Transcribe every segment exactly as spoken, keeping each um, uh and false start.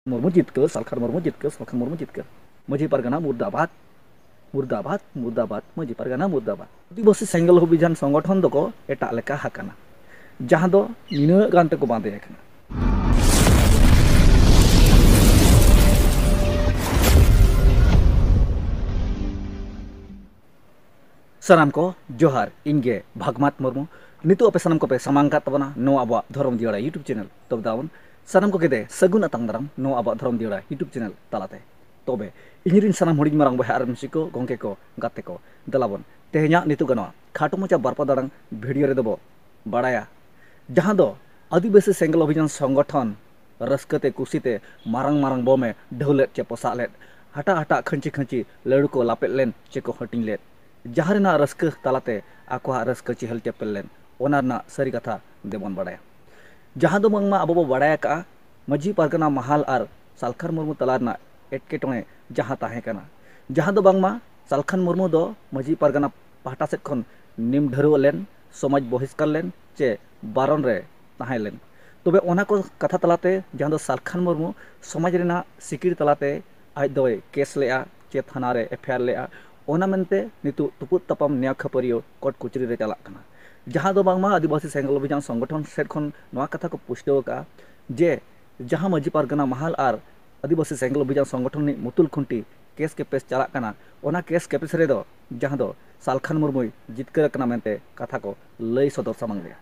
ᱢᱩᱨᱢᱩ ᱡᱤᱛᱠᱟᱹᱨ, ᱥᱟᱞᱠᱷᱟᱱ ᱢᱩᱨᱢᱩ ᱡᱤᱛᱠᱟᱹᱨ, ᱥᱟᱞᱠᱷᱟᱱ ᱢᱩᱨᱢᱩ ᱡᱤᱛᱠᱟᱹᱨ᱾ ᱢᱟᱹᱡᱷᱤ ᱯᱟᱨᱜᱟᱱᱟ ᱢᱩᱨᱫᱟᱵᱟᱫ, ᱢᱩᱨᱫᱟᱵᱟᱫ, ᱢᱩᱨᱫᱟᱵᱟᱫ, ᱢᱟᱹᱡᱷᱤ ᱯᱟᱨᱜᱟᱱᱟ ᱢᱩᱨᱫᱟᱵᱟᱫ᱾ ᱟᱹᱫᱤᱵᱟᱹᱥᱤ ᱥᱮᱸᱜᱮᱞ ᱚᱵᱷᱤᱡᱟᱱ ᱥᱚᱝᱜᱚᱴᱷᱚᱱ ᱫᱚᱠᱚ ᱮᱴᱟᱜ ᱞᱮᱠᱟ ᱟᱠᱟᱱᱟ, ᱡᱟᱦᱟᱸ ᱫᱚ ᱱᱤᱱᱟᱹᱜ ᱜᱟᱱ ᱛᱮᱠᱚ ᱵᱟᱸᱫᱮ ᱟᱠᱟᱱᱟ᱾ ᱥᱟᱱᱟᱢ ᱠᱚ ᱡᱚᱦᱟᱨ, ᱤᱧ ᱜᱮ ᱵᱷᱟᱜᱽᱢᱟᱛ ᱢᱩᱨᱢᱩ᱾ ᱱᱤᱛᱚᱜ ᱟᱯᱮ ᱥᱟᱱᱟᱢ ᱠᱚᱯᱮ ᱥᱟᱢᱟᱝ ᱠᱟᱫ ᱛᱟᱵᱚᱱᱟ ᱱᱚᱣᱟ ᱟᱵᱚᱣᱟᱜ ᱫᱷᱚᱨᱚᱢ ᱡᱤᱭᱟᱹᱲᱟ YouTube ᱪᱮᱱᱮᱞ᱾ ᱛᱚᱵᱮ ᱫᱟᱵᱚᱱ ᱥᱟᱱᱟᱢ ᱠᱚᱜᱮ ᱫᱮ ᱥᱟᱹᱜᱩᱱ ᱟᱛᱟᱝ ᱫᱟᱨᱟᱢ ᱱᱚᱣᱟ ᱟᱵᱚᱣᱟᱜ ᱫᱷᱚᱨᱚᱢ ᱡᱤᱭᱟᱹᱲᱟ YouTube ᱪᱮᱱᱮᱞ ᱛᱟᱞᱟᱛᱮ᱾ ᱛᱚᱵᱮ ᱤᱧ ᱨᱤᱱ ᱥᱟᱱᱟᱢ ᱦᱩᱰᱤᱧ ᱢᱟᱨᱟᱝ ᱵᱚᱭᱦᱟ ᱟᱨ ᱢᱤᱥᱤ ᱠᱚ, ᱜᱚᱢᱠᱮ ᱠᱚ, ᱜᱟᱛᱮ ᱠᱚ, ᱫᱮᱞᱟᱵᱚᱱ ᱛᱮᱦᱮᱧᱟᱜ ᱱᱤᱛᱚᱜ ᱜᱟᱱᱚᱜᱼᱟ ᱠᱷᱟᱴᱚ ᱢᱟᱪᱷᱟ ᱵᱟᱨᱯᱟ ᱫᱟᱲᱟᱝ ᱵᱷᱤᱰᱤᱭᱳ ᱨᱮᱫᱚ ᱵᱚ ᱵᱟᱲᱟᱭᱟ, ᱡᱟᱦᱟᱸ ᱫᱚ ᱟᱹᱫᱤᱵᱟᱹᱥᱤ ᱥᱮᱸᱜᱮᱞ ᱚᱵᱷᱤᱡᱟᱱ ᱥᱚᱝᱜᱚᱴᱷᱚᱱ ᱨᱟᱹᱥᱠᱟᱹ ᱛᱮ ᱠᱩᱥᱤ ᱛᱮ ᱢᱟᱨᱟᱝ ᱢᱟᱨᱟᱝ ᱵᱳᱢᱮ ᱰᱷᱟᱹᱣ ᱞᱮᱫ ᱪᱮ ᱯᱚᱥᱟᱜ ᱞᱮᱫ, ᱦᱟᱴᱟᱜ ᱦᱟᱴᱟᱜ ᱠᱷᱟᱹᱧᱪᱤ ᱠᱷᱟᱹᱧᱪᱤ ᱞᱟᱹᱰᱩ ᱠᱚ ᱞᱟᱯᱮᱫ ᱞᱮᱱ ᱪᱮ ᱠᱚ ᱦᱟᱹᱴᱤᱧ ᱞᱮᱫ, ᱡᱟᱦᱟᱸ ᱨᱮᱱᱟᱜ ᱨᱟᱹᱥᱠᱟᱹ ᱛᱟᱞᱟᱛᱮ ᱟᱠᱚᱣᱟᱜ ᱨᱟᱹᱥᱠᱟᱹ ᱪᱮᱦᱮᱞ ᱪᱮᱯᱮᱞ ᱞᱮᱱ, ᱚᱱᱟ ᱨᱮᱱᱟᱜ ᱥᱟᱹᱨᱤ ᱠᱟᱛᱷᱟ ᱫᱮᱵᱚᱱ ᱵᱟᱲᱟᱭᱟ᱾ ᱡᱟᱦᱟᱸ ᱫᱚ ᱵᱟᱝᱢᱟ ᱟᱵᱚ ᱵᱚ ᱵᱟᱲᱟᱭ ᱟᱠᱟᱜᱼᱟ, ᱢᱟᱹᱡᱷᱤ ᱯᱟᱨᱜᱟᱱᱟ ᱢᱟᱦᱟᱞ ᱟᱨ ᱥᱟᱞᱠᱷᱟᱱ ᱢᱩᱨᱢᱩ ᱛᱟᱞᱟ ᱨᱮᱱᱟᱜ ᱮᱴᱠᱮᱴᱚᱬᱮ ᱡᱟᱦᱟᱸ ᱛᱟᱦᱮᱸ ᱠᱟᱱᱟ, ᱡᱟᱦᱟᱸ ᱫᱚ ᱵᱟᱝᱢᱟ ᱥᱟᱞᱠᱷᱟᱱ ᱢᱩᱨᱢᱩ ᱫᱚ ᱢᱟᱹᱡᱷᱤ ᱯᱟᱨᱜᱟᱱᱟ ᱯᱟᱦᱴᱟ ᱥᱮᱫ ᱠᱷᱚᱱ ᱱᱤᱢ ᱰᱷᱟᱹᱨᱣᱟᱹᱜ ᱞᱮᱱ, ᱥᱚᱢᱟᱡᱽ ᱵᱚᱦᱤᱥᱠᱟᱨ ᱞᱮᱱ ᱪᱮ ᱵᱟᱨᱚᱱ ᱨᱮ ᱛᱟᱦᱮᱸ ᱞᱮᱱ᱾ ᱛᱚᱵᱮ ᱚᱱᱟ ᱠᱚ ᱠᱟᱛᱷᱟ ᱛᱟᱞᱟᱛᱮ ᱡᱟᱦᱟᱸ ᱫᱚ ᱥᱟᱞᱠᱷᱟᱱ ᱢᱩᱨᱢᱩ ᱥᱚᱢᱟᱡᱽ ᱨᱮᱱᱟᱜ ᱥᱤᱠᱤᱲ ᱛᱟᱞᱟᱛᱮ ᱟᱡ ᱫᱚᱭ ᱠᱮᱥ ᱞᱮᱜᱼᱟ ᱪᱮ ᱛᱷᱟᱱᱟ ᱨᱮ ᱮᱯᱷ ᱟᱭ ᱟᱨ ᱞᱮᱜᱼᱟ, ᱚᱱᱟ ᱢᱮᱱᱛᱮ ᱱᱤᱛᱚᱜ ᱛᱩᱯᱩᱫ ᱛᱟᱯᱟᱢ ᱱᱮᱭᱟ ᱠᱷᱟᱹᱯᱟᱹᱨᱤᱭᱟᱹ ᱠᱳᱨᱴ ᱠᱚᱪᱟᱹᱨᱤ ᱨᱮ ᱪᱟᱞᱟᱜ ᱠᱟᱱᱟ᱾ ᱡᱟᱦᱟᱸ ᱫᱚ ᱵᱟᱝᱢᱟ ᱟᱹᱫᱤᱵᱟᱹᱥᱤ ᱥᱮᱸᱜᱮᱞ ᱚᱵᱷᱤᱡᱟᱱ ᱥᱚᱝᱜᱚᱴᱷᱚᱱ ᱥᱮᱫ ᱠᱷᱚᱱ ᱱᱚᱣᱟ ᱠᱟᱛᱷᱟ ᱠᱚ ᱯᱩᱥᱴᱟᱹᱣ ᱟᱠᱟᱫᱼᱟ ᱡᱮ ᱡᱟᱦᱟᱸ ᱢᱟᱹᱡᱷᱤ ᱯᱟᱨᱜᱟᱱᱟ ᱢᱟᱦᱟᱞ ᱟᱨ ᱟᱹᱫᱤᱵᱟᱹᱥᱤ ᱥᱮᱸᱜᱮᱞ ᱚᱵᱷᱤᱡᱟᱱ ᱥᱚᱝᱜᱚᱴᱷᱚᱱ ᱨᱤᱱᱤᱡ ᱢᱩᱛᱩᱞ ᱠᱷᱩᱱᱴᱤ ᱠᱮᱥ ᱠᱮᱯᱮᱥ ᱪᱟᱞᱟᱜ ᱠᱟᱱᱟ, ᱚᱱᱟ ᱠᱮᱥ ᱠᱮᱯᱮᱥ ᱨᱮᱫᱚ ᱡᱟᱦᱟᱸ ᱫᱚ ᱥᱟᱞᱠᱷᱟᱱ ᱢᱩᱨᱢᱩᱭ ᱡᱤᱛᱠᱟᱹᱨ ᱟᱠᱟᱱᱟ ᱢᱮᱱᱛᱮ ᱠᱟᱛᱷᱟ ᱠᱚ ᱞᱟᱹᱭ ᱥᱚᱫᱚᱨ ᱥᱟᱢᱟᱝ ᱞᱮᱫᱼᱟ᱾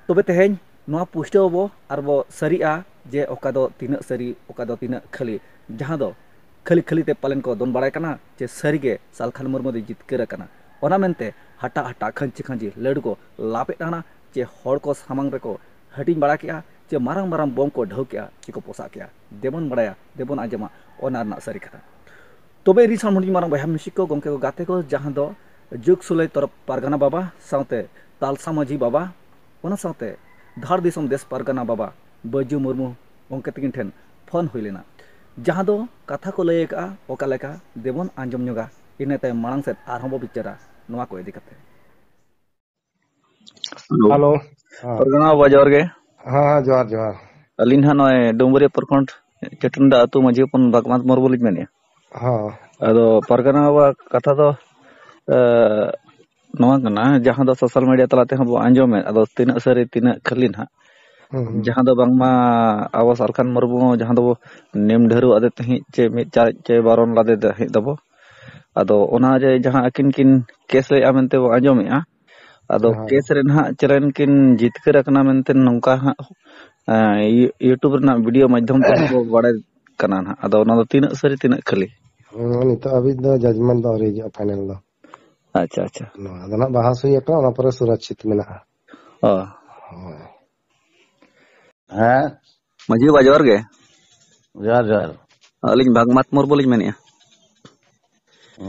ᱛᱚᱵᱮ ᱛᱮᱦᱮᱧ ᱱᱚᱣᱟ ᱯᱩᱥᱴᱟᱹᱣ ᱟᱵᱚ ᱟᱨ ᱵᱚ ᱥᱟᱹᱨᱤᱜᱼᱟ ᱡᱮ ᱚᱠᱟ ᱫᱚ ᱛᱤᱱᱟᱹᱜ ᱥᱟᱹᱨᱤ, ᱚᱠᱟ ᱫᱚ ᱛᱤᱱᱟᱹᱜ ᱠᱷᱟᱹᱞᱤ, ᱡᱟᱦᱟᱸ ᱫᱚ ᱠᱷᱟᱹᱞᱤ ᱠᱷᱟᱹᱞᱤ ᱛᱮ ᱯᱟᱞᱮᱱ ᱠᱚ ᱫᱚᱱ ᱵᱟᱲᱟᱭ ᱠᱟᱱᱟ ᱪᱮ ᱥᱟᱹᱨᱤ ᱜᱮ ᱥᱟᱞᱠᱷᱟᱱ ᱢᱩᱨᱢᱩ ᱫᱚᱭ ᱡᱤᱛᱠᱟᱹᱨ ᱟᱠᱟᱱᱟ᱾ ᱚᱱᱟ ᱢᱮᱱᱛᱮ ᱦᱟᱴᱟᱜ ᱦᱟᱴᱟᱜ ᱠᱷᱟᱹᱧᱪᱤ ᱠᱷᱟᱹᱧᱪᱤ ᱞᱟᱹᱰᱩ ᱠᱚ ᱞᱟᱯᱮᱫ ᱟᱱᱟ ᱪᱮ ᱦᱚᱲ ᱠᱚ ᱥᱟᱢᱟᱝ ᱨᱮᱠᱚ ᱦᱟᱹᱴᱤᱧ ᱵᱟᱲᱟ ᱠᱮᱜᱼᱟ ᱪᱮ ᱢᱟᱨᱟᱝ ᱢᱟᱨᱟᱝ ᱵᱳᱢ ᱠᱚ ᱰᱷᱟᱹᱣ ᱠᱮᱜᱼᱟ ᱪᱮ ᱠᱚ ᱯᱚᱥᱟᱜ ᱠᱮᱜᱼᱟ᱾ ᱫᱮᱵᱚᱱ ᱵᱟᱲᱟᱭᱟ, ᱫᱮᱵᱚᱱ ᱟᱸᱡᱚᱢᱟ ᱚᱱᱟ ᱨᱮᱱᱟᱜ ᱥᱟᱹᱨᱤ ᱠᱟᱛᱷᱟ᱾ ᱛᱚᱵᱮ ᱤᱧ ᱥᱟᱶ ᱦᱩᱰᱤᱧ ᱢᱟᱨᱟᱝ ᱵᱚᱭᱦᱟ ᱢᱤᱥᱤ ᱠᱚ, ᱜᱚᱢᱠᱮ ᱠᱚ, ᱜᱟᱛᱮ ᱠᱚ, ᱡᱟᱦᱟᱸ ᱫᱚ ᱡᱩᱜᱽ ᱥᱩᱞᱟᱹᱭ ᱛᱚᱨᱚᱯ ᱯᱟᱨᱜᱟᱱᱟ ᱵᱟᱵᱟ ᱥᱟᱶᱛᱮ ᱛᱟᱞᱥᱟ ᱢᱟᱹᱡᱷᱤ ᱵᱟᱵᱟ, ᱚᱱᱟ ᱥᱟᱶᱛᱮ ᱫᱷᱟᱲ ᱫᱤᱥᱚᱢ ᱫᱮᱥ ᱯᱟᱨᱜᱟᱱᱟ ᱵᱟᱵᱟ ᱵᱟᱹᱡᱩ ᱢᱩᱨᱢᱩ ᱜᱚᱢᱠᱮ ᱛᱟᱹᱠᱤᱱ ᱴᱷᱮᱱ ᱯᱷᱳᱱ ᱦᱩᱭ ᱞᱮᱱᱟ, ᱡᱟᱦᱟᱸ ᱫᱚ ᱠᱟᱛᱷᱟ ᱠᱚ ᱞᱟᱹᱭ ᱟᱠᱟᱫᱼᱟ ᱚᱠᱟ ᱞᱮᱠᱟ, ᱫᱮᱵᱚᱱ ᱟᱸᱡᱚᱢ ᱧᱚᱜᱟ, ᱤᱱᱟᱹ ᱛᱟᱭᱚᱢ ᱢᱟᱲᱟᱝ ᱥᱮᱫ ᱟᱨᱦᱚᱸ ᱵᱚ ᱵᱤᱪᱟᱹᱨᱟ ᱱᱚᱣᱟ ᱠᱚ ᱤᱫᱤ ᱠᱟᱛᱮ᱾ ᱦᱮᱞᱳ᱾ ᱦᱮᱞᱳ᱾ ᱦᱮᱸ᱾ ᱯᱟᱨᱜᱟᱱᱟ ᱵᱟᱵᱟ, ᱡᱚᱦᱟᱨ ᱜᱮ᱾ ᱦᱮᱸ, ᱦᱮᱸ, ᱡᱚᱦᱟᱨ, ᱡᱚᱦᱟᱨ᱾ ᱟᱹᱞᱤᱧ ᱱᱟᱦᱟᱜ ᱱᱚᱜᱼᱚᱭ ᱰᱩᱢᱵᱩᱨᱤᱭᱟᱹ ᱯᱨᱚᱠᱷᱚᱸᱰ ᱪᱟᱹᱴᱱᱰᱟ ᱟᱹᱛᱩ ᱢᱟᱹᱡᱷᱤ ᱦᱚᱯᱚᱱ ᱵᱷᱟᱜᱽᱢᱟᱛ ᱢᱩᱨᱢᱩ ᱞᱤᱧ ᱢᱮᱱᱮᱫᱼᱟ᱾ ᱦᱚᱸ᱾ ᱟᱫᱚ ᱯᱟᱨᱜᱟᱱᱟ ᱵᱟᱵᱟ ᱠᱟᱛᱷᱟ ᱫᱚ, ᱮ, ᱱᱚᱣᱟ ᱠᱟᱱᱟ, ᱡᱟᱦᱟᱸ ᱫᱚ ᱥᱳᱥᱟᱞ ᱢᱤᱰᱤᱭᱟ ᱛᱟᱞᱟ ᱛᱮᱦᱚᱸ ᱵᱚ ᱟᱸᱡᱚᱢᱮᱫ, ᱟᱫᱚ ᱛᱤᱱᱟᱹᱜ ᱥᱟᱹᱨᱤ ᱛᱤᱱᱟᱹᱜ ᱠᱷᱟᱹᱞᱤ ᱱᱟᱦᱟᱜ᱾ ᱦᱩᱸ, ᱦᱩᱸ᱾ ᱡᱟᱦᱟᱸ ᱫᱚ ᱵᱟᱝᱢᱟ ᱟᱵᱚ ᱥᱟᱞᱠᱷᱟᱱ ᱢᱩᱨᱢᱩ ᱡᱟᱦᱟᱸ ᱫᱚᱵᱚ ᱱᱤᱢ ᱰᱷᱟᱹᱨᱣᱟᱜ ᱟᱫᱮ ᱛᱟᱦᱮᱸᱫ ᱪᱮ ᱢᱤᱫ ᱪᱟᱨᱮᱡ ᱪᱮ ᱵᱟᱨᱚᱱ ᱞᱟᱫᱮ ᱛᱟᱦᱮᱸᱫ ᱫᱚᱵᱚ, ᱟᱫᱚ ᱚᱱᱟ ᱨᱮ ᱡᱟᱦᱟᱸ ᱟᱹᱠᱤᱱ ᱠᱤᱱ ᱠᱮᱥ ᱞᱮᱫᱼᱟ ᱢᱮᱱᱛᱮ ᱵᱚ ᱟᱸᱡᱚᱢᱮᱫᱼᱟ, ᱟᱫᱚ ᱦᱳᱭ᱾ ᱠᱮᱥ ᱨᱮ ᱱᱟᱦᱟᱜ ᱪᱮᱞᱮᱱ ᱠᱤᱱ ᱡᱤᱛᱠᱟᱹᱨ ᱟᱠᱟᱱᱟ ᱢᱮᱱᱛᱮ ᱱᱚᱝᱠᱟ ᱦᱟᱸᱜ, ᱮᱸ, ᱤᱭᱩ-, YouTube ᱨᱮᱱᱟᱜ ᱵᱷᱤᱰᱤᱭᱳ ᱢᱟᱫᱽᱫᱷᱚᱢ ᱛᱮ ᱵᱚ ᱵᱟᱲᱟᱭ ᱠᱟᱱᱟ ᱱᱟᱦᱟᱜ᱾ ᱟᱫᱚ ᱚᱱᱟ ᱫᱚ ᱛᱤᱱᱟᱹᱜ ᱥᱟᱹᱨᱤ ᱛᱤᱱᱟᱹᱜ ᱠᱷᱟᱹᱞᱤ? ᱦᱩᱸ, ᱱᱤᱛᱚᱜ ᱦᱟᱹᱵᱤᱡ ᱫᱚ ᱡᱟᱡᱽᱢᱮᱱᱴ ᱫᱚ ᱟᱹᱣᱨᱤ ᱦᱤᱡᱩᱜᱼᱟ ᱯᱷᱟᱭᱱᱮᱞ ᱫᱚ᱾ ᱟᱪᱪᱷᱟ, ᱟᱪᱪᱷᱟ᱾ ᱱᱚᱣᱟ ᱫᱚ ᱱᱟᱜ ᱵᱟᱦᱟᱥ ᱦᱩᱭ ᱟᱠᱟᱱᱟ, ᱚᱱᱟ ᱯᱚᱨᱮ ᱥᱩᱨᱟᱪᱪᱷᱤᱛ ᱢᱮᱱᱟᱜᱼᱟ᱾ ᱚ᱾ ᱦᱳᱭ᱾ ᱦᱮᱸ? ᱢᱟᱹᱡᱷᱤ ᱵᱟᱵᱟ ᱡᱚᱦᱟᱨ ᱜᱮ᱾ ᱡᱚᱦᱟᱨ, ᱡᱚᱦᱟᱨ᱾ ᱟᱹᱞᱤᱧ ᱵᱷᱟᱜᱽᱢᱟᱛ ᱢᱩᱨᱢᱩ ᱞᱤᱧ ᱢᱮᱱᱮᱫᱼᱟ᱾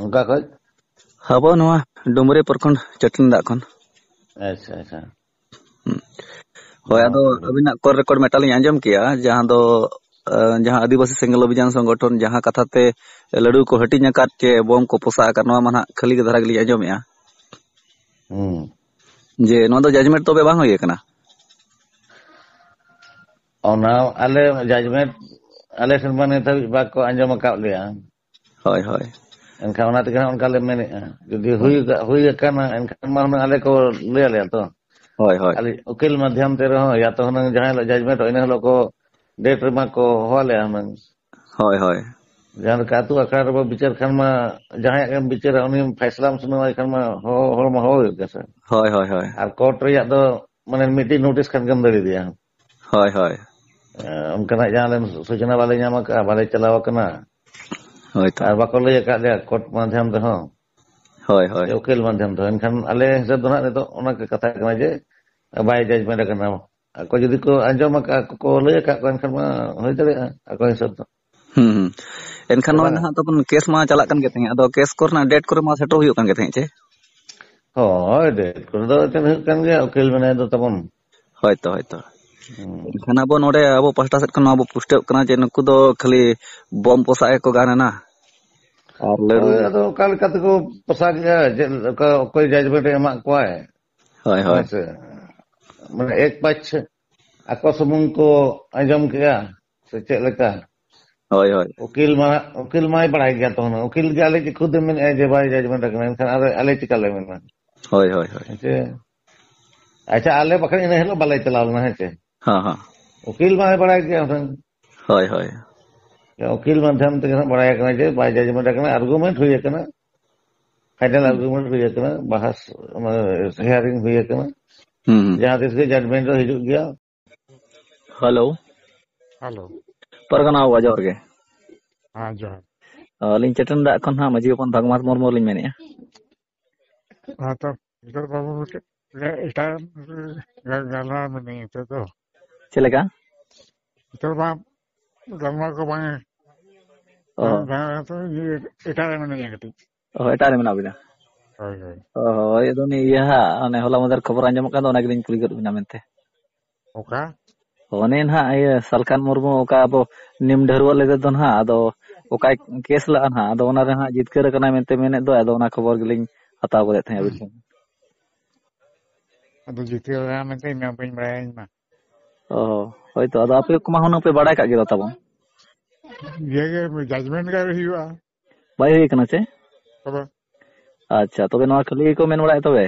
ᱚᱠᱟ ᱠᱷᱚᱡ? ᱟᱵᱚ ᱱᱚᱣᱟ ᱰᱩᱢᱨᱤ ᱯᱨᱚᱠᱷᱚᱸᱰ ᱪᱟᱹᱴᱱᱤ ᱫᱟᱜ ᱠᱷᱚᱱ᱾ ᱟᱪᱪᱷᱟ, ᱟᱪᱪᱷᱟ᱾ ᱦᱩᱸ᱾ ᱦᱳᱭ, ᱟᱫᱚ ᱟᱹᱵᱤᱱᱟᱜ ᱠᱚᱞ ᱨᱮᱠᱚᱨᱰ ᱢᱤᱫᱴᱟᱝ ᱞᱤᱧ ᱟᱸᱡᱚᱢ ᱠᱮᱜᱼᱟ, ᱡᱟᱦᱟᱸ ᱫᱚ, ᱮ, ᱡᱟᱦᱟᱸ ᱟᱹᱫᱤᱵᱟᱹᱥᱤ ᱥᱮᱸᱜᱮᱞ ᱚᱵᱷᱤᱡᱟᱱ ᱥᱚᱝᱜᱚᱴᱷᱚᱱ ᱡᱟᱦᱟᱸ ᱠᱟᱛᱷᱟ ᱛᱮ ᱞᱟᱹᱰᱩ ᱠᱚ ᱦᱟᱹᱴᱤᱧ ᱟᱠᱟᱫ ᱪᱮ ᱵᱳᱢ ᱠᱚ ᱯᱚᱥᱟᱜ ᱟᱠᱟᱫ, ᱱᱚᱣᱟ ᱢᱟ ᱱᱟᱦᱟᱜ ᱠᱷᱟᱹᱞᱤ ᱜᱮ ᱫᱷᱟᱨᱟ ᱜᱮᱞᱤᱧ ᱟᱸᱡᱚᱢᱮᱜᱼᱟ᱾ ᱦᱩᱸ᱾ ᱡᱮ ᱱᱚᱣᱟ ᱫᱚ ᱡᱟᱡᱽᱢᱮᱱᱴ ᱛᱚᱵᱮ ᱵᱟᱝ ᱦᱩᱭ ᱟᱠᱟᱱᱟ? ᱚᱱᱟ ᱟᱞᱮ ᱡᱟᱡᱽᱢᱮᱱᱴ ᱟᱞᱮ ᱥᱮᱱ ᱢᱟ ᱱᱤᱛ ᱦᱟᱹᱵᱤᱡ ᱵᱟᱠᱚ ᱟᱸᱡᱚᱢ ᱟᱠᱟᱫ ᱞᱮᱭᱟ᱾ ᱦᱳᱭ, ᱦᱳᱭ᱾ ᱮᱱᱠᱷᱟᱱ ᱚᱱᱟ ᱛᱮᱜᱮ ᱦᱟᱸᱜ ᱚᱱᱠᱟ ᱞᱮ ᱢᱮᱱᱮᱫᱼᱟ᱾ ᱡᱩᱫᱤ ᱦᱩᱭ ᱦᱳᱭ᱾ ᱟᱠᱟ-, ᱦᱩᱭ ᱟᱠᱟᱱᱟ, ᱮᱱᱠᱷᱟᱱ ᱢᱟ ᱦᱩᱱᱟᱹᱝ ᱟᱞᱮ ᱠᱚ ᱞᱟᱹᱭ ᱟᱞᱮᱭᱟ ᱛᱚ᱾ ᱦᱳᱭ, ᱦᱳᱭ᱾ ᱟᱞᱮ ᱩᱠᱤᱞ ᱢᱟᱫᱽᱫᱷᱚᱢ ᱛᱮ ᱨᱮᱦᱚᱸ, ᱭᱟ ᱛᱚ ᱦᱩᱱᱟᱹᱝ ᱡᱟᱦᱟᱸ ᱦᱤᱞᱳᱜ ᱡᱟᱡᱽᱢᱮᱱᱴ ᱤᱱᱟᱹ ᱦᱤᱞᱳᱜ ᱠᱚ ᱰᱮᱴ ᱨᱮᱢᱟ ᱠᱚ ᱦᱚᱦᱚ ᱟᱞᱮᱭᱟ ᱦᱩᱱᱟᱹᱝ᱾ ᱦᱳᱭ, ᱦᱳᱭ᱾ ᱡᱟᱦᱟᱸ ᱞᱮᱠᱟ ᱟᱹᱛᱩ ᱟᱠᱷᱲᱟ ᱨᱮᱵᱚ ᱵᱤᱪᱟᱹᱨ ᱠᱷᱟᱱ ᱢᱟ, ᱡᱟᱦᱟᱸᱭᱟᱜ ᱜᱮᱢ ᱵᱤᱪᱟᱹᱨᱟ, ᱩᱱᱤ ᱯᱷᱟᱭᱥᱞᱟᱢ ᱥᱟᱱᱟᱣᱟᱭ ᱠᱷᱟᱱ ᱢᱟ, ᱦᱚ-, ᱦᱚᱲ ᱢᱟ ᱦᱚᱦᱚ ᱦᱩᱭᱩᱜ ᱜᱮᱭᱟ ᱥᱮ᱾ ᱦᱳᱭ, ᱦᱳᱭ, ᱦᱳᱭ᱾ ᱟᱨ ᱠᱳᱨᱴ ᱨᱮᱭᱟᱜ ᱫᱚ, ᱢᱟᱱᱮ, ᱢᱤᱫᱴᱤᱡ ᱱᱳᱴᱤᱥ ᱠᱷᱟᱱ ᱜᱮᱢ ᱫᱟᱹᱲ ᱤᱫᱤᱭᱟ᱾ ᱦᱳᱭ, ᱦᱳᱭ᱾ ᱮᱸ, ᱚᱱᱠᱟᱱᱟᱜ ᱡᱟᱦᱟᱸ ᱞᱮ ᱥᱩᱪᱚᱱᱟ ᱵᱟᱞᱮ ᱧᱟᱢ ᱟᱠᱟᱫᱼᱟ, ᱵᱟᱞᱮ ᱪᱟᱞᱟᱣ ᱟᱠᱟᱱᱟ᱾ ᱦᱳᱭ ᱛᱚ᱾ ᱟᱨ ᱵᱟᱠᱚ ᱞᱟᱹᱭ ᱟᱠᱟᱫ ᱞᱮᱭᱟ ᱠᱳᱨᱴ ᱢᱟᱫᱽᱫᱷᱚᱢ ᱨᱮᱦᱚᱸ᱾ ᱦᱳᱭ, ᱦᱳᱭ᱾ ᱩᱠᱤᱞ ᱢᱟᱫᱽᱫᱷᱚᱢ ᱛᱮᱦᱚᱸ᱾ ᱮᱱᱠᱷᱟᱱ ᱟᱞᱮ ᱦᱤᱥᱟᱹᱵ ᱫᱚ ᱱᱟᱜ ᱱᱤᱛᱚᱜ ᱚᱱᱟ ᱠᱚ ᱠᱟᱛᱷᱟ ᱠᱟᱱᱟ ᱡᱮ ᱵᱟᱭ ᱡᱟᱡᱽᱢᱮᱱᱴ ᱟᱠᱟᱱᱟ᱾ ᱟᱠᱚ ᱡᱩᱫᱤ ᱠᱚ ᱟᱸᱡᱚᱢ ᱟᱠᱟᱫᱼᱟ, ᱠᱚ, ᱠᱚ ᱞᱟᱹᱭ ᱟᱠᱟᱫ ᱠᱚᱣᱟ, ᱮᱱᱠᱷᱟᱱ ᱢᱟ ᱦᱩᱭ ᱫᱟᱲᱮᱭᱟᱜᱼᱟ ᱟᱠᱚ ᱦᱤᱥᱟᱹᱵ ᱫᱚ᱾ ᱦᱩᱸ, ᱦᱩᱸ᱾ ᱮᱱᱠᱷᱟᱱ ᱥᱮ ᱱᱚᱜᱼᱚᱭ ᱵᱟᱝᱟ? ᱱᱟᱦᱟᱜ ᱛᱟᱵᱚᱱ ᱠᱮᱥ ᱢᱟ ᱪᱟᱞᱟᱜ ᱠᱟᱱ ᱜᱮ ᱛᱟᱦᱮᱸᱫ, ᱟᱫᱚ ᱠᱮᱥ ᱠᱚᱨᱮᱱᱟᱜ ᱰᱮᱴ ᱠᱚᱨᱮ ᱢᱟ ᱥᱮᱴᱮᱨ ᱦᱩᱭᱩᱜ ᱠᱟᱱ ᱜᱮ ᱛᱟᱦᱮᱸᱫ ᱪᱮ? ᱦᱳᱭ, ᱰᱮᱴ ᱠᱚᱨᱮ ᱫᱚ ᱮᱱᱛᱮᱫ ᱦᱩᱭᱩᱜ ᱠᱟᱱ ᱜᱮᱭᱟ, ᱩᱠᱤᱞ ᱢᱮᱱᱟᱭ ᱫᱚ ᱛᱟᱵᱚᱱ᱾ ᱦᱳᱭ ᱛᱚ, ᱦᱳᱭ ᱛᱚ᱾ ᱦᱩᱸ᱾ ᱮᱱᱠᱷᱟᱱ ᱟᱵᱚ ᱱᱚᱰᱮ ᱟᱵᱚ ᱯᱟᱥᱴᱟ ᱥᱮᱫ ᱠᱷᱚᱱ ᱱᱚᱣᱟ ᱵᱚ ᱯᱩᱥᱴᱟᱹᱣ ᱠᱟᱱᱟ ᱡᱮ ᱱᱩᱠᱩ ᱫᱚ ᱠᱷᱟᱹᱞᱤ ᱵᱚᱢ ᱯᱚᱥᱟᱜ ᱜᱮᱠᱚ ᱜᱟᱱ ᱮᱱᱟ᱾ ᱟᱨ ᱞᱟᱹᱲᱩ ᱦᱳᱭ, ᱟᱫᱚ ᱚᱠᱟ ᱞᱮᱠᱟ ᱛᱮᱠᱚ ᱯᱚᱥᱟᱜᱮᱜᱼᱟ, ᱪᱮᱫ ᱚᱠᱟ, ᱚᱠᱚᱭ ᱡᱟᱡᱽᱢᱮᱱᱴ ᱮ ᱮᱢᱟᱜ ᱠᱚᱣᱟᱭ? ᱦᱳᱭ, ᱦᱳᱭ᱾ ᱦᱮᱸ ᱥᱮ? ᱢᱟᱱᱮ ᱮᱠ ᱯᱟᱠᱷ ᱟᱠᱚ ᱥᱩᱢᱩᱝ ᱠᱚ ᱟᱸᱡᱚᱢ ᱠᱮᱜᱼᱟ᱾ ᱥᱮ ᱪᱮᱫ ᱞᱮᱠᱟ? ᱦᱳᱭ, ᱦᱳᱭ᱾ ᱩᱠᱤᱞ ᱢᱟ, ᱩᱠᱤᱞ ᱢᱟᱭ ᱵᱟᱲᱟᱭ ᱜᱮᱭᱟ ᱛᱚ ᱦᱩᱱᱟᱹᱝ᱾ ᱩᱠᱤᱞ ᱜᱮ ᱟᱞᱮ ᱪᱮᱫ ᱠᱷᱩᱫ ᱮ ᱢᱮᱱᱮᱫᱼᱟ ᱡᱮ ᱵᱟᱭ judgment ᱟᱠᱟᱱᱟ, ᱮᱱᱠᱷᱟᱱ ᱟᱞᱮ, ᱟᱞᱮ ᱪᱮᱠᱟ ᱞᱮ ᱢᱮᱱᱟ? ᱦᱳᱭ, ᱦᱳᱭ, ᱦᱳᱭ᱾ ᱦᱮᱸ ᱪᱮ? ᱟᱪᱪᱷᱟ, ᱟᱞᱮ ᱵᱟᱠᱷᱟᱱ ᱤᱱᱟᱹ ᱦᱤᱞᱳᱜ ᱵᱟᱞᱮ ᱪᱟᱞᱟᱣ ᱞᱮᱱᱟ, ᱦᱮᱸ ᱪᱮ? ᱦᱮᱸ, ᱦᱮᱸ᱾ ᱩᱠᱤᱞ ᱢᱟᱭ ᱵᱟᱲᱟᱭ ᱜᱮᱭᱟ ᱦᱩᱱᱟᱹᱝ᱾ ᱦᱳᱭ, ᱦᱳᱭ᱾ ᱩᱠᱤᱞ ᱢᱟᱫᱽᱫᱷᱚᱢ ᱛᱮᱜᱮ ᱦᱟᱸᱜ ᱵᱟᱲᱟᱭ ᱠᱟᱱᱟ ᱡᱮ ᱵᱟᱭ judgment ᱟᱠᱟᱱᱟ, argument ᱦᱩᱭ ᱟᱠᱟᱱᱟ, final ᱦᱩᱸ᱾ argument ᱦᱩᱭ ᱟᱠᱟᱱᱟ, ᱵᱟᱦᱟᱥ, ᱢᱟᱱᱮ, hearing ᱦᱩᱭ ᱟᱠᱟᱱᱟ᱾ ᱦᱩᱸ, ᱦᱩᱸ᱾ ᱡᱟᱦᱟᱸ ᱛᱤᱥ ᱜᱮ judgment ᱫᱚ ᱦᱤᱡᱩᱜ ᱜᱮᱭᱟ᱾ ᱦᱮᱞᱳ᱾ ᱦᱮᱞᱳ᱾ ᱯᱟᱨᱜᱟᱱᱟ ᱵᱟᱵᱟ, ᱡᱚᱦᱟᱨ ᱜᱮ᱾ ᱦᱮᱸ, ᱡᱚᱦᱟᱨ᱾ ᱟᱹᱞᱤᱧ ᱪᱮᱴᱮᱱ ᱫᱟᱜ ᱠᱷᱚᱱ ᱦᱟᱸᱜ ᱢᱟᱹᱡᱷᱤ ᱦᱚᱯᱚᱱ ᱵᱷᱟᱜᱽᱢᱟᱛ ᱢᱩᱨᱢᱩ ᱞᱤᱧ ᱢᱮᱱᱮᱫᱼᱟ᱾ ᱦᱮᱸ, ᱛᱚ, ᱱᱤᱛᱚᱜ ᱵᱟᱹᱵᱩ ᱢᱤᱫᱴᱮᱡ ᱮᱴᱟᱜ ᱜᱟ-, ᱜᱟᱞᱢᱟᱨᱟᱣ ᱢᱮᱱᱟᱹᱧᱟ ᱱᱤᱛᱚᱜ ᱫᱚ᱾ ᱪᱮᱫ ᱞᱮᱠᱟ? ᱱᱤᱛᱚᱜ ᱢᱟ ᱜᱟᱞᱢᱟᱨᱟᱣ ᱠᱚ ᱵᱟᱝ, ᱚ᱾ ᱵᱟᱝ, ᱵᱟᱝ, ᱛᱚ, ᱤᱭᱟᱹ, ᱮᱴᱟᱜ ᱨᱮ ᱢᱮᱱᱟᱹᱧᱟ ᱠᱟᱹᱴᱤᱡ᱾ ᱚ, ᱮᱴᱟᱜ ᱨᱮ ᱢᱮᱱᱟᱜ ᱵᱤᱱᱟ? ᱦᱳᱭ, ᱦᱳᱭ᱾ ᱚ, ᱦᱳᱭ, ᱟᱫᱚ ᱩᱱᱤ ᱤᱭᱟᱹ ᱦᱟᱸᱜ, ᱚᱱᱮ ᱦᱚᱞᱟ ᱢᱟᱫᱷᱮᱨ ᱠᱷᱚᱵᱚᱨ ᱟᱸᱡᱚᱢᱚᱜ ᱠᱟᱱ ᱫᱚ, ᱚᱱᱟ ᱜᱮᱞᱤᱧ ᱠᱩᱞᱤ ᱜᱚᱫ ᱵᱤᱱᱟ ᱢᱮᱱᱛᱮ᱾ ᱚᱠᱟ? ᱚᱱᱮ ᱱᱟᱦᱟᱜ ᱤᱭᱟᱹ ᱥᱟᱞᱠᱷᱟᱱ ᱢᱩᱨᱢᱩ ᱚᱠᱟ ᱟᱵᱚ ᱱᱤᱢ ᱰᱷᱟᱹᱨᱣᱟᱹᱜ ᱞᱮᱫᱮ ᱫᱚ ᱱᱟᱦᱟᱜ, ᱟᱫᱚ ᱚᱠᱟᱭ ᱠᱮᱥ ᱞᱟᱜᱼᱟ ᱱᱟᱦᱟᱜ, ᱟᱫᱚ ᱚᱱᱟ ᱨᱮ ᱦᱟᱸᱜ ᱡᱤᱛᱠᱟᱹᱨ ᱟᱠᱟᱱᱟᱭ ᱢᱮᱱᱛᱮ ᱢᱮᱱᱮᱫ ᱫᱚ, ᱟᱫᱚ ᱚᱱᱟ ᱠᱷᱚᱵᱚᱨ ᱜᱮᱞᱤᱧ ᱦᱟᱛᱟᱣ ᱜᱚᱫᱮᱫ ᱛᱟᱦᱮᱸᱫ ᱟᱹᱵᱤᱱ ᱴᱷᱮᱱ᱾ ᱟᱫᱚ ᱡᱤᱛᱠᱟᱹᱨ ᱟᱠᱟᱱᱟ ᱢᱮᱱᱛᱮ ᱤᱧ ᱢᱟ ᱵᱟᱹᱧ ᱵᱟᱲᱟᱭᱟ ᱤᱧ ᱢᱟ᱾ ᱚ, ᱦᱳᱭᱛᱚ, ᱟᱫᱚ ᱟᱯᱮ ᱠᱚᱢᱟ ᱦᱩᱱᱟᱹᱝ ᱯᱮ ᱵᱟᱲᱟᱭ ᱠᱟᱜ ᱜᱮᱭᱟ ᱛᱟᱵᱚᱱ᱾ ᱤᱭᱟᱹ ᱜᱮ, judgment ᱜᱮ ᱟᱹᱣᱨᱤ ᱦᱩᱭᱩᱜᱼᱟ᱾ ᱵᱟᱭ ᱦᱩᱭ ᱠᱟᱱᱟ ᱪᱮ? ᱛᱚᱵᱮ? ᱟᱪᱪᱷᱟ, ᱛᱚᱵᱮ ᱱᱚᱣᱟ ᱠᱷᱟᱹᱞᱤ ᱜᱮᱠᱚ ᱢᱮᱱ ᱵᱟᱲᱟᱭᱮᱫ ᱛᱚᱵᱮ?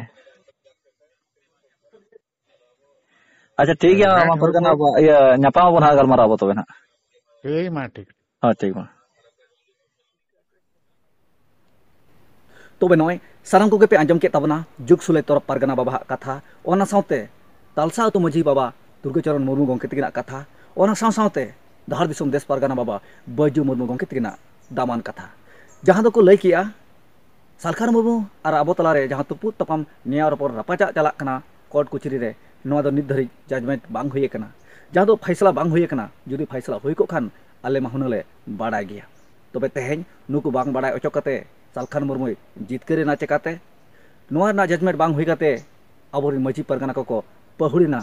ᱟᱪᱪᱷᱟ, ᱴᱷᱤᱠ ᱜᱮᱭᱟ, ᱦᱮᱸ, ᱢᱟ ᱦᱮᱸ, ᱯᱟᱨᱜᱟᱱᱟ ᱦᱮᱸ᱾ ᱟᱵᱚ, ᱤᱭᱟᱹ, ᱧᱟᱯᱟᱢ ᱟᱵᱚᱱ ᱦᱟᱸᱜ, ᱜᱟᱞᱢᱟᱨᱟᱣ ᱟᱵᱚ ᱛᱚᱵᱮ ᱱᱟᱦᱟᱜ᱾ ᱴᱷᱤᱠ ᱢᱟ, ᱴᱷᱤᱠ᱾ ᱦᱮᱸ, ᱴᱷᱤᱠ ᱢᱟ᱾ ᱛᱚᱵᱮ ᱱᱚᱜᱼᱚᱭ ᱥᱟᱱᱟᱢ ᱠᱚᱜᱮ ᱯᱮ ᱟᱸᱡᱚᱢ ᱠᱮᱫ ᱛᱟᱵᱚᱱᱟ ᱡᱩᱜᱽ ᱥᱩᱞᱟᱹᱭ ᱛᱚᱨᱚᱯ ᱯᱟᱨᱜᱟᱱᱟ ᱵᱟᱵᱟᱣᱟᱜ ᱠᱟᱛᱷᱟ, ᱚᱱᱟ ᱥᱟᱶᱛᱮ ᱛᱟᱞᱥᱟ ᱟᱹᱛᱩ ᱢᱟᱹᱡᱷᱤ ᱵᱟᱵᱟ ᱫᱩᱨᱜᱟᱪᱚᱨᱚᱱ ᱢᱩᱨᱢᱩ ᱜᱚᱢᱠᱮ ᱛᱟᱹᱠᱤᱱᱟᱜ ᱠᱟᱛᱷᱟ, ᱚᱱᱟ ᱥᱟᱶ ᱥᱟᱶᱛᱮ ᱰᱟᱦᱟᱨ ᱫᱤᱥᱚᱢ ᱫᱮᱥ ᱯᱟᱨᱜᱟᱱᱟ ᱵᱟᱵᱟ ᱵᱟᱹᱡᱩ ᱢᱩᱨᱢᱩ ᱜᱚᱢᱠᱮ ᱛᱟᱹᱠᱤᱱᱟᱜ ᱫᱟᱢᱟᱱ ᱠᱟᱛᱷᱟ, ᱡᱟᱦᱟᱸ ᱫᱚᱠᱚ ᱞᱟᱹᱭ ᱠᱮᱜᱼᱟ, ᱥᱟᱞᱠᱷᱟᱱ ᱢᱩᱨᱢᱩ ᱟᱨ ᱟᱵᱚ ᱛᱟᱞᱟᱨᱮ ᱡᱟᱦᱟᱸ ᱛᱩᱯᱩᱫ ᱛᱟᱯᱟᱢ, ᱱᱮᱭᱟᱣ ᱨᱚᱯᱚᱲ, ᱨᱟᱯᱟᱪᱟᱜ ᱪᱟᱞᱟᱜ ᱠᱟᱱᱟ ᱠᱳᱨᱴ ᱠᱚᱪᱟᱹᱨᱤ ᱨᱮ, ᱱᱚᱣᱟ ᱫᱚ ᱱᱤᱛ ᱫᱷᱟᱹᱨᱤᱡ judgment ᱵᱟᱝ ᱦᱩᱭ ᱟᱠᱟᱱᱟ᱾ ᱡᱟᱦᱟᱸ ᱫᱚ ᱯᱷᱟᱭᱥᱟᱞᱟ ᱵᱟᱝ ᱦᱩᱭ ᱟᱠᱟᱱᱟ, ᱡᱩᱫᱤ ᱯᱷᱟᱭᱥᱟᱞᱟ ᱦᱩᱭ ᱠᱚᱜ ᱠᱷᱟᱱ ᱟᱞᱮ ᱢᱟ ᱦᱩᱱᱟᱹᱝ ᱞᱮ ᱵᱟᱲᱟᱭ ᱜᱮᱭᱟ᱾ ᱛᱚᱵᱮ ᱛᱮᱦᱮᱧ ᱱᱩᱠᱩ ᱵᱟᱝ ᱵᱟᱲᱟᱭ ᱚᱪᱚ ᱠᱟᱛᱮ ᱥᱟᱞᱠᱷᱟᱱ ᱢᱩᱨᱢᱩᱭ ᱡᱤᱛᱠᱟᱹᱨ ᱮᱱᱟ ᱪᱮᱠᱟᱛᱮ? ᱱᱚᱣᱟ ᱨᱮᱱᱟᱜ judgment ᱵᱟᱝ ᱦᱩᱭ ᱠᱟᱛᱮ ᱟᱵᱚᱨᱮᱱ ᱢᱟᱹᱡᱷᱤ ᱯᱟᱨᱜᱟᱱᱟ ᱠᱚᱠᱚ ᱯᱟᱹᱦᱩᱲ ᱮᱱᱟ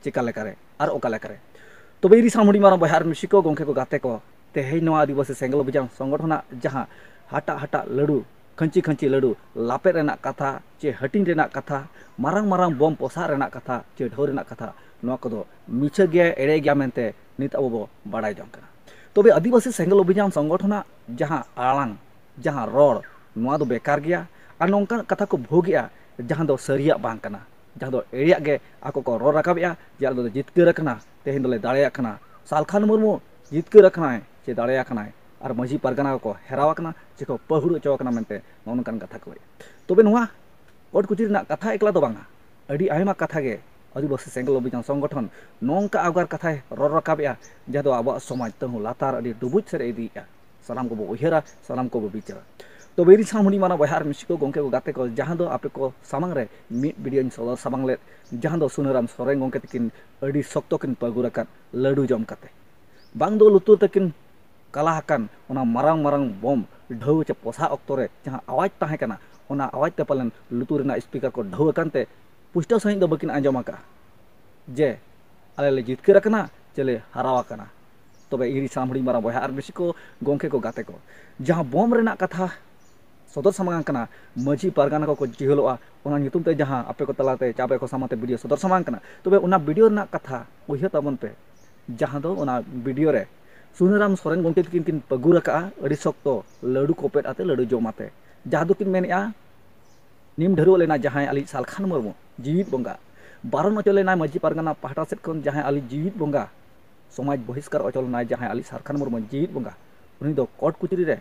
ᱪᱮᱠᱟ ᱞᱮᱠᱟᱨᱮ ᱟᱨ ᱚᱠᱟ ᱞᱮᱠᱟᱨᱮ? ᱛᱚᱵᱮ ᱤᱧ ᱥᱟᱱᱟᱢ ᱦᱩᱰᱤᱧ ᱢᱟᱨᱟᱝ ᱵᱚᱭᱦᱟ ᱟᱨ ᱢᱤᱥᱤ ᱠᱚ, ᱜᱚᱢᱠᱮ ᱠᱚ, ᱜᱟᱛᱮ ᱠᱚ, ᱛᱮᱦᱮᱧ ᱱᱚᱣᱟ ᱟᱹᱫᱤᱵᱟᱹᱥᱤ ᱥᱮᱸᱜᱮᱞ ᱚᱵᱷᱤᱡᱟᱱ ᱥᱚᱝᱜᱚᱴᱷᱚᱱᱟᱜ ᱡᱟᱦᱟᱸ ᱦᱟᱴᱟᱜ ᱦᱟᱴᱟᱜ ᱞᱟᱹᱰᱩ, ᱠᱷᱟᱹᱧᱪᱤ ᱠᱷᱟᱹᱧᱪᱤ ᱞᱟᱹᱰᱩ ᱞᱟᱯᱮᱫ ᱨᱮᱱᱟᱜ ᱠᱟᱛᱷᱟ ᱪᱮ ᱦᱟᱹᱴᱤᱧ ᱨᱮᱱᱟᱜ ᱠᱟᱛᱷᱟ, ᱢᱟᱨᱟᱝ ᱢᱟᱨᱟᱝ ᱵᱳᱢ ᱯᱚᱥᱟᱜ ᱨᱮᱱᱟᱜ ᱠᱟᱛᱷᱟ ᱪᱮ ᱰᱷᱟᱹᱣ ᱨᱮᱱᱟᱜ ᱠᱟᱛᱷᱟ, ᱱᱚᱣᱟ ᱠᱚᱫᱚ ᱢᱤᱪᱷᱟᱹ ᱜᱮᱭᱟ, ᱮᱲᱮ ᱜᱮᱭᱟ ᱢᱮᱱᱛᱮ ᱱᱤᱛ ᱟᱵᱚ ᱵᱚ ᱵᱟᱲᱟᱭ ᱡᱚᱝ ᱠᱟᱱᱟ᱾ ᱛᱚᱵᱮ ᱟᱹᱫᱤᱵᱟᱹᱥᱤ ᱥᱮᱸᱜᱮᱞ ᱚᱵᱷᱤᱡᱟᱱ ᱥᱚᱝᱜᱚᱴᱷᱚᱱᱟᱜ ᱡᱟᱦᱟᱸ ᱟᱲᱟᱝ, ᱡᱟᱦᱟᱸ ᱨᱚᱲ, ᱱᱚᱣᱟ ᱫᱚ ᱵᱮᱠᱟᱨ ᱜᱮᱭᱟ᱾ ᱟᱨ ᱱᱚᱝᱠᱟᱱ ᱠᱟᱛᱷᱟ ᱠᱚ ᱵᱷᱳᱜᱮᱜᱼᱟ, ᱡᱟᱦᱟᱸ ᱫᱚ ᱥᱟᱹᱨᱤᱭᱟᱜ ᱵᱟᱝ ᱠᱟᱱᱟ, ᱡᱟᱦᱟᱸ ᱫᱚ ᱮᱲᱮᱭᱟᱜ ᱜᱮ ᱟᱠᱚ ᱠᱚ ᱨᱚᱲ ᱨᱟᱠᱟᱵᱮᱜᱼᱟ ᱡᱮ ᱟᱞᱮ ᱫᱚᱞᱮ ᱡᱤᱛᱠᱟᱹᱨ ᱟᱠᱟᱱᱟ, ᱛᱮᱦᱮᱧ ᱫᱚᱞᱮ ᱫᱟᱲᱮᱭᱟᱜ ᱠᱟᱱᱟ, ᱥᱟᱞᱠᱷᱟᱱ ᱢᱩᱨᱢᱩ ᱡᱤᱛᱠᱟᱹᱨ ᱟᱠᱟᱱᱟᱭ ᱪᱮ ᱫᱟᱲᱮᱭᱟᱜ ᱠᱟᱱᱟᱭ, ᱟᱨ ᱢᱟᱹᱡᱷᱤ ᱯᱟᱨᱜᱟᱱᱟ ᱠᱚᱠᱚ ᱦᱮᱨᱟᱣ ᱟᱠᱟᱱᱟ ᱪᱮ ᱠᱚ ᱯᱟᱹᱦᱩᱲ ᱦᱚᱪᱚ ᱟᱠᱟᱱᱟ ᱢᱮᱱᱛᱮ ᱱᱚᱜᱼᱚ ᱱᱚᱝᱠᱟᱱ ᱠᱟᱛᱷᱟ ᱠᱚ ᱞᱟᱹᱭᱟ᱾ ᱛᱚᱵᱮ ᱱᱚᱣᱟ ᱠᱳᱴ ᱠᱩᱪᱤ ᱨᱮᱱᱟᱜ ᱠᱟᱛᱷᱟ ᱮᱠᱞᱟ ᱫᱚ ᱵᱟᱝᱟ, ᱟᱹᱰᱤ ᱟᱭᱢᱟ ᱠᱟᱛᱷᱟ ᱜᱮ ᱟᱹᱫᱤᱵᱟᱹᱥᱤ ᱥᱮᱸᱜᱮᱞ ᱚᱵᱷᱤᱡᱟᱱ ᱥᱚᱝᱜᱚᱴᱷᱚᱱ ᱱᱚᱝᱠᱟ ᱟᱜᱟᱨ ᱠᱟᱛᱷᱟᱭ ᱨᱚᱲ ᱨᱟᱠᱟᱵᱮᱜᱼᱟ, ᱡᱟᱦᱟᱸ ᱫᱚ ᱟᱵᱚᱣᱟᱜ ᱥᱚᱢᱟᱡᱽ ᱛᱟᱹᱦᱩ ᱞᱟᱛᱟᱨ ᱟᱹᱰᱤ ᱰᱩᱵᱩᱡ ᱥᱮᱫ ᱮ ᱤᱫᱤᱭᱮᱜᱼᱟ᱾ ᱥᱟᱱᱟᱢ ᱠᱚᱵᱚ ᱩᱭᱦᱟᱹᱨᱟ, ᱥᱟᱱᱟᱢ ᱠᱚᱵᱚ ᱵᱤᱪᱟᱹᱨᱟ᱾ ᱛᱚᱵᱮ ᱤᱧ ᱥᱟᱶ ᱦᱩᱰᱤᱧ ᱢᱟᱨᱟᱝ ᱵᱚᱭᱦᱟ ᱟᱨ ᱢᱤᱥᱤ ᱠᱚ, ᱜᱚᱢᱠᱮ ᱠᱚ, ᱜᱟᱛᱮ ᱠᱚ, ᱡᱟᱦᱟᱸ ᱫᱚ ᱟᱯᱮ ᱠᱚ ᱥᱟᱢᱟᱝ ᱨᱮ ᱢᱤᱫ ᱵᱷᱤᱰᱤᱭᱳᱧ ᱥᱚᱫᱚᱨ ᱥᱟᱢᱟᱝ ᱞᱮᱫ, ᱡᱟᱦᱟᱸ ᱫᱚ ᱥᱩᱱᱟᱹᱨᱟᱢ ᱥᱚᱨᱮᱱ ᱜᱚᱢᱠᱮ ᱛᱟᱹᱠᱤᱱ ᱟᱹᱰᱤ ᱥᱚᱠᱛᱚ ᱠᱤᱱ ᱯᱟᱹᱜᱩᱨ ᱟᱠᱟᱫ ᱞᱟᱹᱰᱩ ᱡᱚᱢ ᱠᱟᱛᱮ᱾ ᱵᱟᱝ ᱫᱚ ᱞᱩᱛᱩᱨ ᱛᱟᱹᱠᱤᱱ ᱠᱟᱞᱟ ᱟᱠᱟᱱ ᱚᱱᱟ ᱢᱟᱨᱟᱝ ᱢᱟᱨᱟᱝ ᱵᱳᱢ ᱰᱷᱟᱹᱣ ᱪᱮ ᱯᱚᱥᱟᱜ ᱚᱠᱛᱚ ᱨᱮ ᱡᱟᱦᱟᱸ ᱟᱣᱟᱡᱽ ᱛᱟᱦᱮᱸ ᱠᱟᱱᱟ, ᱚᱱᱟ ᱟᱣᱟᱡᱽ ᱛᱮ ᱯᱟᱞᱮᱱ ᱞᱩᱛᱩᱨ ᱨᱮᱱᱟᱜ ᱥᱯᱤᱠᱟᱨ ᱠᱚ ᱰᱷᱟᱹᱣ ᱟᱠᱟᱱ ᱛᱮ ᱯᱩᱥᱴᱟᱹᱣ ᱥᱟᱺᱦᱤᱡ ᱫᱚ ᱵᱟᱹᱠᱤᱱ ᱟᱸᱡᱚᱢ ᱟᱠᱟᱫᱼᱟ ᱡᱮ ᱟᱞᱮ ᱞᱮ ᱡᱤᱛᱠᱟᱹᱨ ᱟᱠᱟᱱᱟ ᱪᱮ ᱞᱮ ᱦᱟᱨᱟᱣ ᱟᱠᱟᱱᱟ᱾ ᱛᱚᱵᱮ ᱤᱧ ᱥᱟᱱᱟᱢ ᱦᱩᱰᱤᱧ ᱢᱟᱨᱟᱝ ᱵᱚᱭᱦᱟ ᱟᱨ ᱢᱤᱥᱤ ᱠᱚ, ᱜᱚᱢᱠᱮ ᱠᱚ, ᱜᱟᱛᱮ ᱠᱚ, ᱡᱟᱦᱟᱸ ᱵᱳᱢ ᱨᱮᱱᱟᱜ ᱠᱟᱛᱷᱟ ᱥᱚᱫᱚᱨ ᱥᱟᱢᱟᱝ ᱟᱠᱟᱱᱟ, ᱢᱟᱹᱡᱷᱤ ᱯᱟᱨᱜᱟᱱᱟ ᱠᱚᱠᱚ ᱪᱤᱦᱟᱹᱞᱚᱜᱼᱟ, ᱚᱱᱟ ᱧᱩᱛᱩᱢ ᱛᱮ ᱡᱟᱦᱟᱸ ᱟᱯᱮ ᱠᱚ ᱛᱟᱞᱟᱛᱮ ᱪᱟᱯ ᱮ ᱠᱚ ᱥᱟᱢᱟᱝ ᱛᱮ ᱵᱷᱤᱰᱤᱭᱳ ᱥᱚᱫᱚᱨ ᱥᱟᱢᱟᱝ ᱠᱟᱱᱟ, ᱛᱚᱵᱮ ᱚᱱᱟ ᱵᱷᱤᱰᱤᱭᱳ ᱨᱮᱱᱟᱜ ᱠᱟᱛᱷᱟ ᱩᱭᱦᱟᱹᱨ ᱛᱟᱵᱚᱱ ᱯᱮ, ᱡᱟᱦᱟᱸ ᱫᱚ ᱚᱱᱟ ᱵᱷᱤᱰᱤᱭᱳ ᱨᱮ ᱥᱩᱱᱟᱹᱨᱟᱢ ᱥᱚᱨᱮᱱ ᱜᱚᱢᱠᱮ ᱛᱟᱹᱠᱤᱱ ᱠᱤᱱ ᱯᱟᱹᱜᱩᱨ ᱟᱠᱟᱫᱼᱟ ᱟᱹᱰᱤ ᱥᱚᱠᱛᱚ ᱞᱟᱹᱰᱩ ᱠᱚᱯᱮᱫ ᱟᱛᱮ, ᱞᱟᱹᱰᱩ ᱡᱚᱢ ᱟᱛᱮ, ᱡᱟᱦᱟᱸ ᱫᱚᱠᱤᱱ ᱢᱮᱱᱮᱫᱼᱟ, ᱱᱤᱢ ᱰᱷᱟᱹᱨᱣᱟᱹᱜ ᱞᱮᱱᱟ ᱡᱟᱦᱟᱸᱭ ᱟᱹᱞᱤᱡ ᱥᱟᱞᱠᱷᱟᱱ ᱢᱩᱨᱢᱩ ᱡᱤᱣᱤᱫ ᱵᱚᱸᱜᱟ, ᱵᱟᱨᱚᱱ ᱚᱪᱚ ᱞᱮᱱᱟᱭ ᱢᱟᱹᱡᱷᱤ ᱯᱟᱨᱜᱟᱱᱟ ᱯᱟᱦᱴᱟ ᱥᱮᱫ ᱠᱷᱚᱱ ᱡᱟᱦᱟᱸᱭ ᱟᱹᱞᱤᱡ ᱡᱤᱣᱤᱫ ᱵᱚᱸᱜᱟ, ᱥᱚᱢᱟᱡᱽ ᱵᱚᱦᱤᱥᱠᱟᱨ ᱚᱪᱚ ᱞᱮᱱᱟᱭ ᱡᱟᱦᱟᱸᱭ ᱟᱹᱞᱤᱡ ᱥᱟᱞᱠᱷᱟᱱ ᱢᱩᱨᱢᱩ ᱡᱤᱣᱤᱫ ᱵᱚᱸᱜᱟ, ᱩᱱᱤ ᱫᱚ ᱠᱳᱴ ᱠᱩᱪᱨᱤ ᱨᱮ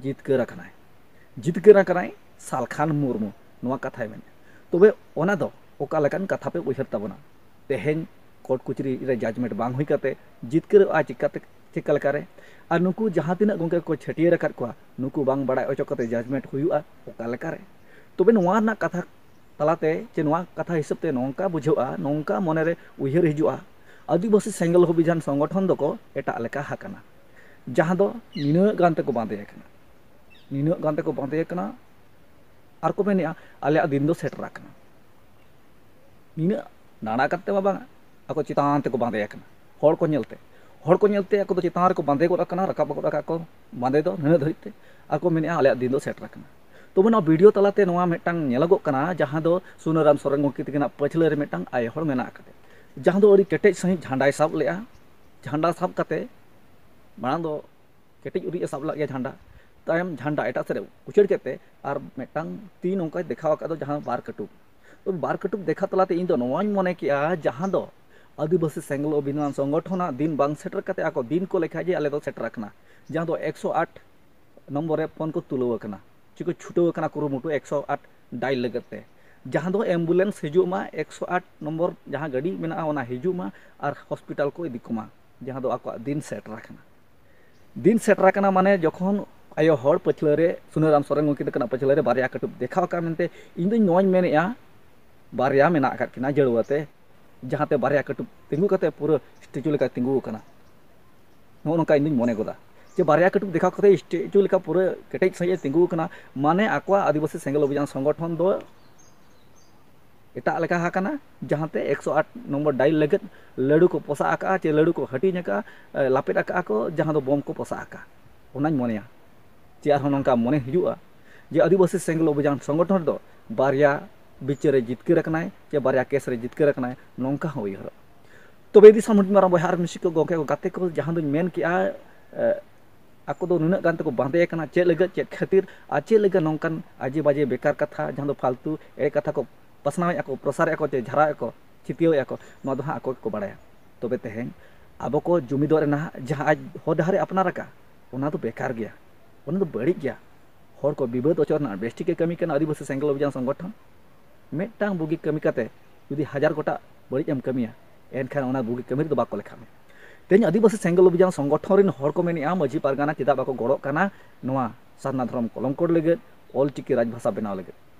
ᱡᱤᱛᱠᱟᱹᱨ ᱟᱠᱟᱱᱟᱭ, ᱡᱤᱛᱠᱟᱹᱨ ᱟᱠᱟᱱᱟᱭ ᱥᱟᱞᱠᱷᱟᱱ ᱢᱩᱨᱢᱩ, ᱱᱚᱣᱟ ᱠᱟᱛᱷᱟᱭ ᱢᱮᱱᱮᱫᱼᱟ᱾ ᱛᱚᱵᱮ ᱚᱱᱟ ᱫᱚ ᱚᱠᱟ ᱞᱮᱠᱟᱱ ᱠᱟᱛᱷᱟ ᱯᱮ ᱩᱭᱦᱟᱹᱨ ᱛᱟᱵᱚᱱᱟ? ᱛᱮᱦᱮᱧ ᱠᱳᱴ ᱠᱩᱪᱨᱤ ᱨᱮ ᱡᱟᱡᱽᱢᱮᱱᱴ ᱵᱟᱝ ᱦᱩᱭ ᱠᱟᱛᱮ ᱡᱤᱛᱠᱟᱹᱨᱚᱜᱼᱟ ᱪᱤᱠᱟᱹᱛᱮ, ᱪᱤᱠᱟᱹ ᱞᱮᱠᱟᱨᱮ? ᱟᱨ ᱱᱩᱠᱩ ᱡᱟᱦᱟᱸ ᱛᱤᱱᱟᱹᱜ ᱜᱚᱢᱠᱮ ᱠᱚ ᱪᱷᱟᱹᱴᱭᱟᱹᱨ ᱟᱠᱟᱫ ᱠᱚᱣᱟ, ᱱᱩᱠᱩ ᱵᱟᱝ ᱵᱟᱲᱟᱭ ᱚᱪᱚ ᱠᱟᱛᱮ ᱡᱟᱡᱽᱢᱮᱱᱴ ᱦᱩᱭᱩᱜᱼᱟ ᱚᱠᱟ ᱞᱮᱠᱟᱨᱮ? ᱛᱚᱵᱮ ᱱᱚᱣᱟ ᱨᱮᱱᱟᱜ ᱠᱟᱛᱷᱟ ᱛᱟᱞᱟᱛᱮ ᱪᱮ ᱱᱚᱣᱟ ᱠᱟᱛᱷᱟ ᱦᱤᱥᱟᱹᱵ ᱛᱮ ᱱᱚᱝᱠᱟ ᱵᱩᱡᱷᱟᱹᱜᱼᱟ, ᱱᱚᱝᱠᱟ ᱢᱚᱱᱮᱨᱮ ᱩᱭᱦᱟᱹᱨ ᱦᱤᱡᱩᱜᱼᱟ, ᱟᱹᱫᱤᱵᱟᱹᱥᱤ ᱥᱮᱸᱜᱮᱞ ᱚᱵᱷᱤᱡᱟᱱ ᱥᱚᱝᱜᱚᱴᱷᱚᱱ ᱫᱚᱠᱚ ᱮᱴᱟᱜ ᱞᱮᱠᱟ ᱟᱠᱟᱱᱟ, ᱡᱟᱦᱟᱸ ᱫᱚ ᱱᱤᱱᱟᱹᱜ ᱜᱟᱱ ᱛᱮᱠᱚ ᱵᱟᱸᱫᱮ ᱟᱠᱟᱱᱟ, ᱱᱤᱱᱟᱹᱜ ᱜᱟᱱ ᱛᱮᱠᱚ ᱵᱟᱸᱫᱮ ᱟᱠᱟᱱᱟ, ᱟᱨ ᱠᱚ ᱢᱮᱱᱮᱫᱼᱟ, "ᱟᱞᱮᱭᱟᱜ ᱫᱤᱱ ᱫᱚ ᱥᱮᱴᱮᱨ ᱟᱠᱟᱱᱟ, ᱱᱤᱱᱟᱹᱜ ᱱᱟᱲᱟ ᱠᱟᱛᱮ ᱢᱟ ᱵᱟᱝᱟ, ᱟᱠᱚ ᱪᱮᱛᱟᱱ ᱛᱮᱠᱚ ᱵᱟᱸᱫᱮ ᱟᱠᱟᱱᱟ ᱦᱚᱲ ᱠᱚ ᱧᱮᱞᱛᱮ, ᱦᱚᱲ ᱠᱚ ᱧᱮᱞᱛᱮ ᱟᱠᱚ ᱫᱚ ᱪᱮᱛᱟᱱ ᱨᱮᱠᱚ ᱵᱟᱸᱫᱮ ᱜᱚᱫ ᱟᱠᱟᱱᱟ, ᱨᱟᱠᱟᱵ ᱜᱚᱫ ᱟᱠᱟᱫ ᱠᱚ ᱵᱟᱸᱫᱮ ᱫᱚ ᱱᱤᱱᱟᱹᱜ ᱫᱷᱟᱹᱨᱤᱡ ᱛᱮ, ᱟᱨ ᱠᱚ ᱢᱮᱱᱮᱫᱼᱟ, 'ᱟᱞᱮᱭᱟᱜ ᱫᱤᱱ ᱫᱚ ᱥᱮᱴᱮᱨ ᱟᱠᱟᱱᱟ'᱾" ᱛᱚᱵᱮ ᱱᱚᱣᱟ ᱵᱷᱤᱰᱤᱭᱳ ᱛᱟᱞᱟᱛᱮ ᱱᱚᱣᱟ ᱢᱤᱫᱴᱟᱝ ᱧᱮᱞᱚᱜᱚᱜ ᱠᱟᱱᱟ, ᱡᱟᱦᱟᱸ ᱫᱚ ᱥᱩᱱᱟᱹᱨᱟᱢ ᱥᱚᱨᱮᱱ ᱜᱚᱢᱠᱮ ᱛᱟᱹᱠᱤᱱᱟᱜ ᱯᱟᱹᱪᱷᱞᱟᱹ ᱨᱮ ᱢᱤᱫᱴᱟᱝ ᱟᱭᱳ ᱦᱚᱲ ᱢᱮᱱᱟᱜ ᱟᱠᱟᱫᱮᱭᱟ, ᱡᱟᱦᱟᱸ ᱫᱚ ᱟᱹᱰᱤ ᱠᱮᱴᱮᱡ ᱥᱟᱺᱦᱤᱡ ᱡᱷᱟᱸᱰᱟᱭ ᱥᱟᱵ ᱞᱮᱫᱼᱟ, ᱡᱷᱟᱱᱰᱟ ᱥᱟᱵ ᱠᱟᱛᱮ ᱢᱟᱲᱟᱝ ᱫᱚ ᱠᱮᱴᱮᱡ ᱩᱨᱤᱡ ᱮ ᱥᱟᱵ ᱞᱟᱜ ᱜᱮᱭᱟ ᱡᱷᱟᱱᱰᱟ, ᱛᱟᱭᱚᱢ ᱡᱷᱟᱱᱰᱟ ᱮᱴᱟᱜ ᱥᱮᱫ ᱨᱮ ᱩᱪᱟᱹᱲ ᱠᱮᱫ ᱛᱮ ᱟᱨ ᱢᱤᱫᱴᱟᱝ ᱛᱤ ᱱᱚᱝᱠᱟᱭ ᱫᱮᱠᱷᱟᱣ ᱟᱠᱟᱫ ᱫᱚ, ᱡᱟᱦᱟᱸ ᱵᱟᱨ ᱠᱟᱹᱴᱩᱵ᱾ ᱛᱚ ᱵᱟᱨ ᱠᱟᱹᱴᱩᱵ ᱫᱮᱠᱷᱟᱣ ᱛᱟᱞᱟᱛᱮ ᱤᱧ ᱫᱚ ᱱᱚᱣᱟᱧ ᱢᱚᱱᱮ ᱠᱮᱜᱼᱟ, ᱡᱟᱦᱟᱸ ᱫᱚ ᱟᱹᱫᱤᱵᱟᱹᱥᱤ ᱥᱮᱸᱜᱮᱞ ᱚᱵᱷᱤᱡᱟᱱ ᱥᱚᱝᱜᱚᱴᱷᱚᱱᱟᱜ ᱫᱤᱱ ᱵᱟᱝ ᱥᱮᱴᱮᱨ ᱠᱟᱛᱮ ᱟᱠᱚ ᱫᱤᱱ ᱠᱚ ᱞᱮᱠᱷᱟ ᱡᱮ ᱟᱞᱮ ᱫᱚ ᱥᱮᱴᱮᱨ ᱟᱠᱟᱱᱟ, ᱡᱟᱦᱟᱸ ᱫᱚ ᱮᱠᱥᱚ ᱟᱴ ᱱᱚᱢᱵᱚᱨ ᱨᱮ ᱯᱷᱳᱱ ᱠᱚ ᱛᱩᱞᱟᱹᱣ ᱟᱠᱟᱱᱟ, ᱪᱮ ᱠᱚ ᱪᱷᱩᱴᱟᱹᱣ ᱟᱠᱟᱱᱟ ᱠᱩᱨᱩᱢᱩᱴᱩ ᱮᱠᱥᱚ ᱟᱴ ᱰᱟᱭᱤᱞ ᱞᱟᱹᱜᱤᱫ ᱛᱮ, ᱡᱟᱦᱟᱸ ᱫᱚ ᱮᱢᱵᱩᱞᱮᱱᱥ ᱦᱤᱡᱩᱜ ᱢᱟ, ᱮᱠᱥᱚ ᱟᱴ ᱱᱚᱢᱵᱚᱨ ᱡᱟᱦᱟᱸ ᱜᱟᱹᱰᱤ ᱢᱮᱱᱟᱜᱼᱟ ᱚᱱᱟ ᱦᱤᱡᱩᱜ ᱢᱟ ᱟᱨ ᱦᱚᱥᱯᱤᱴᱟᱞ ᱠᱚ ᱤᱫᱤ ᱠᱚᱢᱟ, ᱡᱟᱦᱟᱸ ᱫᱚ ᱟᱠᱚᱣᱟᱜ ᱫᱤᱱ ᱥᱮᱴᱮᱨ ᱟᱠᱟᱱᱟ᱾ ᱫᱤᱱ ᱥᱮᱴᱮᱨ ᱟᱠᱟᱱᱟ ᱢᱟᱱᱮ ᱡᱚᱠᱷᱚᱱ ᱟᱭᱳ ᱦᱚᱲ ᱯᱟᱹᱪᱷᱞᱟᱹ ᱨᱮ, ᱥᱩᱱᱟᱹᱨᱟᱢ ᱥᱚᱨᱮᱱ ᱜᱚᱢᱠᱮ ᱛᱟᱹᱠᱤᱱᱟᱜ ᱯᱟᱹᱪᱷᱞᱟᱹ ᱨᱮ ᱵᱟᱨᱭᱟ ᱠᱟᱹᱴᱩᱵ ᱫᱮᱠᱷᱟᱣ ᱟᱠᱟᱫ ᱢᱮᱱᱛᱮ ᱤᱧ ᱫᱚᱧ ᱱᱚᱣᱟᱧ ᱢᱮᱱᱮᱫᱼᱟ, ᱵᱟᱨᱭᱟ ᱢᱮᱱᱟᱜ ᱟᱠᱟᱫ ᱠᱤᱱᱟ ᱡᱟᱹᱲᱣᱟᱹ ᱛᱮ, ᱡᱟᱦᱟᱸᱛᱮ ᱵᱟᱨᱭᱟ ᱠᱟᱹᱴᱩᱵ ᱛᱤᱸᱜᱩ ᱠᱟᱛᱮ ᱯᱩᱨᱟᱹ ᱥᱴᱮᱪᱩ ᱞᱮᱠᱟ ᱛᱤᱸᱜᱩ ᱟᱠᱟᱱᱟ᱾ ᱱᱚᱜᱼᱚ ᱱᱚᱝᱠᱟ ᱤᱧ ᱫᱩᱧ ᱢᱚᱱᱮ ᱜᱚᱫᱟ ᱡᱮ ᱵᱟᱨᱭᱟ ᱠᱟᱹᱴᱩᱵ ᱫᱮᱠᱷᱟᱣ ᱠᱟᱛᱮ ᱥᱴᱮᱪᱩ ᱞᱮᱠᱟ ᱯᱩᱨᱟᱹ ᱠᱮᱴᱮᱡ ᱥᱟᱺᱦᱤᱡ ᱮ ᱛᱤᱸᱜᱩ ᱟᱠᱟᱱᱟ, ᱢᱟᱱᱮ ᱟᱠᱚᱣᱟᱜ ᱟᱹᱫᱤᱵᱟᱹᱥᱤ ᱥᱮᱸᱜᱮᱞ ᱚᱵᱷᱤᱡᱟᱱ ᱥᱚᱝᱜᱚᱴᱷᱚᱱ ᱫᱚ ᱮᱴᱟᱜ ᱞᱮᱠᱟ ᱟᱠᱟᱱᱟ, ᱡᱟᱦᱟᱸᱛᱮ ᱮᱠᱥᱚ ᱟᱴ ᱱᱚᱢᱵᱚᱨ ᱰᱟᱭᱤᱞ ᱞᱟᱹᱜᱤᱫ ᱞᱟᱹᱰᱩ ᱠᱚ ᱯᱚᱥᱟᱜ ᱟᱠᱟᱜᱼᱟ, ᱪᱮ ᱞᱟᱹᱰᱩ ᱠᱚ ᱦᱟᱹᱴᱤᱧ ᱟᱠᱟᱜᱼᱟ, ᱮ, ᱞᱟᱯᱮᱫ ᱟᱠᱟᱜᱼᱟ ᱠᱚ, ᱡᱟᱦᱟᱸ ᱫᱚ ᱵᱳᱢ ᱠᱚ ᱯᱚᱥᱟᱜ ᱟᱠᱟᱜᱼᱟ᱾ ᱚᱱᱟᱧ ᱢᱚᱱᱮᱭᱟ ᱡᱮ ᱟᱨᱦᱚᱸ ᱱᱚᱝᱠᱟ ᱢᱚᱱᱮ ᱦᱤᱡᱩᱜᱼᱟ ᱡᱮ ᱟᱹᱫᱤᱵᱟᱹᱥᱤ ᱥᱮᱸᱜᱮᱞ ᱚᱵᱷᱤᱡᱟᱱ ᱥᱚᱝᱜᱚᱴᱷᱚᱱ ᱨᱮᱫᱚ ᱵᱟᱨᱭᱟ ᱵᱤᱪᱟᱹᱨᱮ ᱡᱤᱛᱠᱟᱹᱨ ᱟᱠᱟᱱᱟᱭ, ᱪᱮ ᱵᱟᱨᱭᱟ ᱠᱮᱥ ᱨᱮ ᱡᱤᱛᱠᱟᱹᱨ ᱟᱠᱟᱱᱟᱭ, ᱱᱚᱝᱠᱟ ᱦᱚᱸ ᱩᱭᱦᱟᱹᱨᱚᱜᱼᱟ᱾ ᱛᱚᱵᱮ ᱫᱤᱥᱚᱢ ᱦᱩᱰᱤᱧ ᱢᱟᱨᱟᱝ ᱵᱚᱭᱦᱟ ᱟᱨ ᱢᱤᱥᱤ ᱠᱚ, ᱜᱚᱢᱠᱮ ᱠᱚ, ᱜᱟᱛᱮ ᱠᱚ, ᱡᱟᱦᱟᱸ ᱫᱚᱧ ᱢᱮᱱ ᱠᱮᱜᱼᱟ, ᱮ, ᱟᱠᱚ ᱫᱚ ᱱᱩᱱᱟᱹᱜ ᱜᱟᱱ ᱛᱮᱠᱚ ᱵᱟᱸᱫᱮ ᱟᱠᱟᱱᱟ, ᱪᱮᱫ ᱞᱟᱹᱜᱤᱫ, ᱪᱮᱫ ᱠᱷᱟᱹᱛᱤᱨ, ᱟᱨ ᱪᱮᱫ ᱞᱟᱹᱜᱤᱫ ᱱᱚᱝᱠᱟᱱ ᱟᱡᱮ ᱵᱟᱡᱮ ᱵᱮᱠᱟᱨ ᱠᱟᱛᱷᱟ, ᱡᱟᱦᱟᱸ ᱫᱚ ᱯᱷᱟᱞᱛᱩ ᱮᱲᱮ ᱠᱟᱛᱷᱟ ᱠᱚ ᱯᱟᱥᱱᱟᱣᱮᱫᱼᱟ ᱠᱚ, ᱯᱨᱚᱥᱟᱨᱮᱫᱼᱟ ᱠᱚ, ᱪᱮ ᱡᱷᱟᱨᱟᱣᱮᱫᱼᱟ ᱠᱚ, ᱪᱷᱤᱛᱭᱟᱹᱣᱮᱫᱼᱟ ᱠᱚ, ᱱᱚᱣᱟ ᱫᱚ ᱦᱟᱸᱜ ᱟᱠᱚ ᱜᱮᱠᱚ ᱵᱟᱲᱟᱭᱟ᱾ ᱛᱚᱵᱮ ᱛᱮᱦᱮᱧ ᱟᱵᱚ ᱠᱚ ᱡᱩᱢᱤᱫᱚᱜ ᱨᱮᱱᱟᱜ ᱡᱟᱦᱟᱸ ᱟᱡ ᱦᱚᱨ ᱰᱟᱦᱟᱨᱮ ᱟᱯᱱᱟᱨ ᱟᱠᱟᱫ, ᱚᱱᱟ ᱫᱚ ᱵᱮᱠᱟᱨ ᱜᱮᱭᱟ, ᱚᱱᱟ ᱫᱚ ᱵᱟᱹᱲᱤᱡ ᱜᱮᱭᱟ᱾ ᱦᱚᱲ ᱠᱚ ᱵᱤᱵᱟᱹᱫ ᱚᱪᱚ ᱨᱮᱱᱟᱜ ᱵᱮᱥ ᱴᱷᱤᱠ ᱮ ᱠᱟᱹᱢᱤ ᱠᱟᱱᱟ ᱟᱹᱫᱤᱵᱟᱹᱥᱤ ᱥᱮᱸᱜᱮᱞ ᱚᱵᱷᱤᱡᱟᱱ ᱥᱚᱝᱜᱚᱴᱷᱚᱱ᱾ ᱢᱤᱫᱴᱟᱝ ᱵᱩᱜᱤ ᱠᱟᱹᱢᱤ ᱠᱟᱛᱮ ᱡᱩᱫᱤ ᱦᱟᱡᱟᱨ ᱜᱚᱴᱟᱝ ᱵᱟᱹᱲᱤᱡ ᱮᱢ ᱠᱟᱹᱢᱤᱭᱟ, ᱮᱱᱠᱷᱟᱱ ᱚᱱᱟ ᱵᱩᱜᱤ ᱠᱟᱹᱢᱤ ᱨᱮᱫᱚ ᱵᱟᱠᱚ ᱞᱮᱠᱷᱟ ᱢᱮᱭᱟ᱾ ᱛᱮᱦᱮᱧ ᱟᱹᱫᱤᱵᱟᱹᱥᱤ ᱥᱮᱸᱜᱮᱞ ᱚᱵᱷᱤᱡᱟᱱ ᱥᱚᱝᱜᱚᱴᱷᱚᱱ ᱨᱮᱱ ᱦᱚᱲ ᱠᱚ ᱢᱮᱱᱮᱫᱼᱟ, ᱢᱟᱹᱡᱷᱤ ᱯᱟᱨᱜᱟᱱᱟ ᱪᱮᱫᱟᱜ ᱵᱟᱠᱚ ᱜᱚᱲᱚᱜ ᱠᱟᱱᱟ ᱱᱚᱣᱟ ᱥᱟᱨᱱᱟ ᱫᱷᱚᱨᱚᱢ ᱠᱚᱞᱚᱝᱠᱚ ᱞᱟᱹᱜᱤᱫ, ᱚᱞ ᱪᱤᱠᱤ ᱨᱟᱡᱽᱵᱷᱟᱥᱟ ᱵᱮᱱᱟᱣ ᱞᱟᱹᱜᱤᱫ?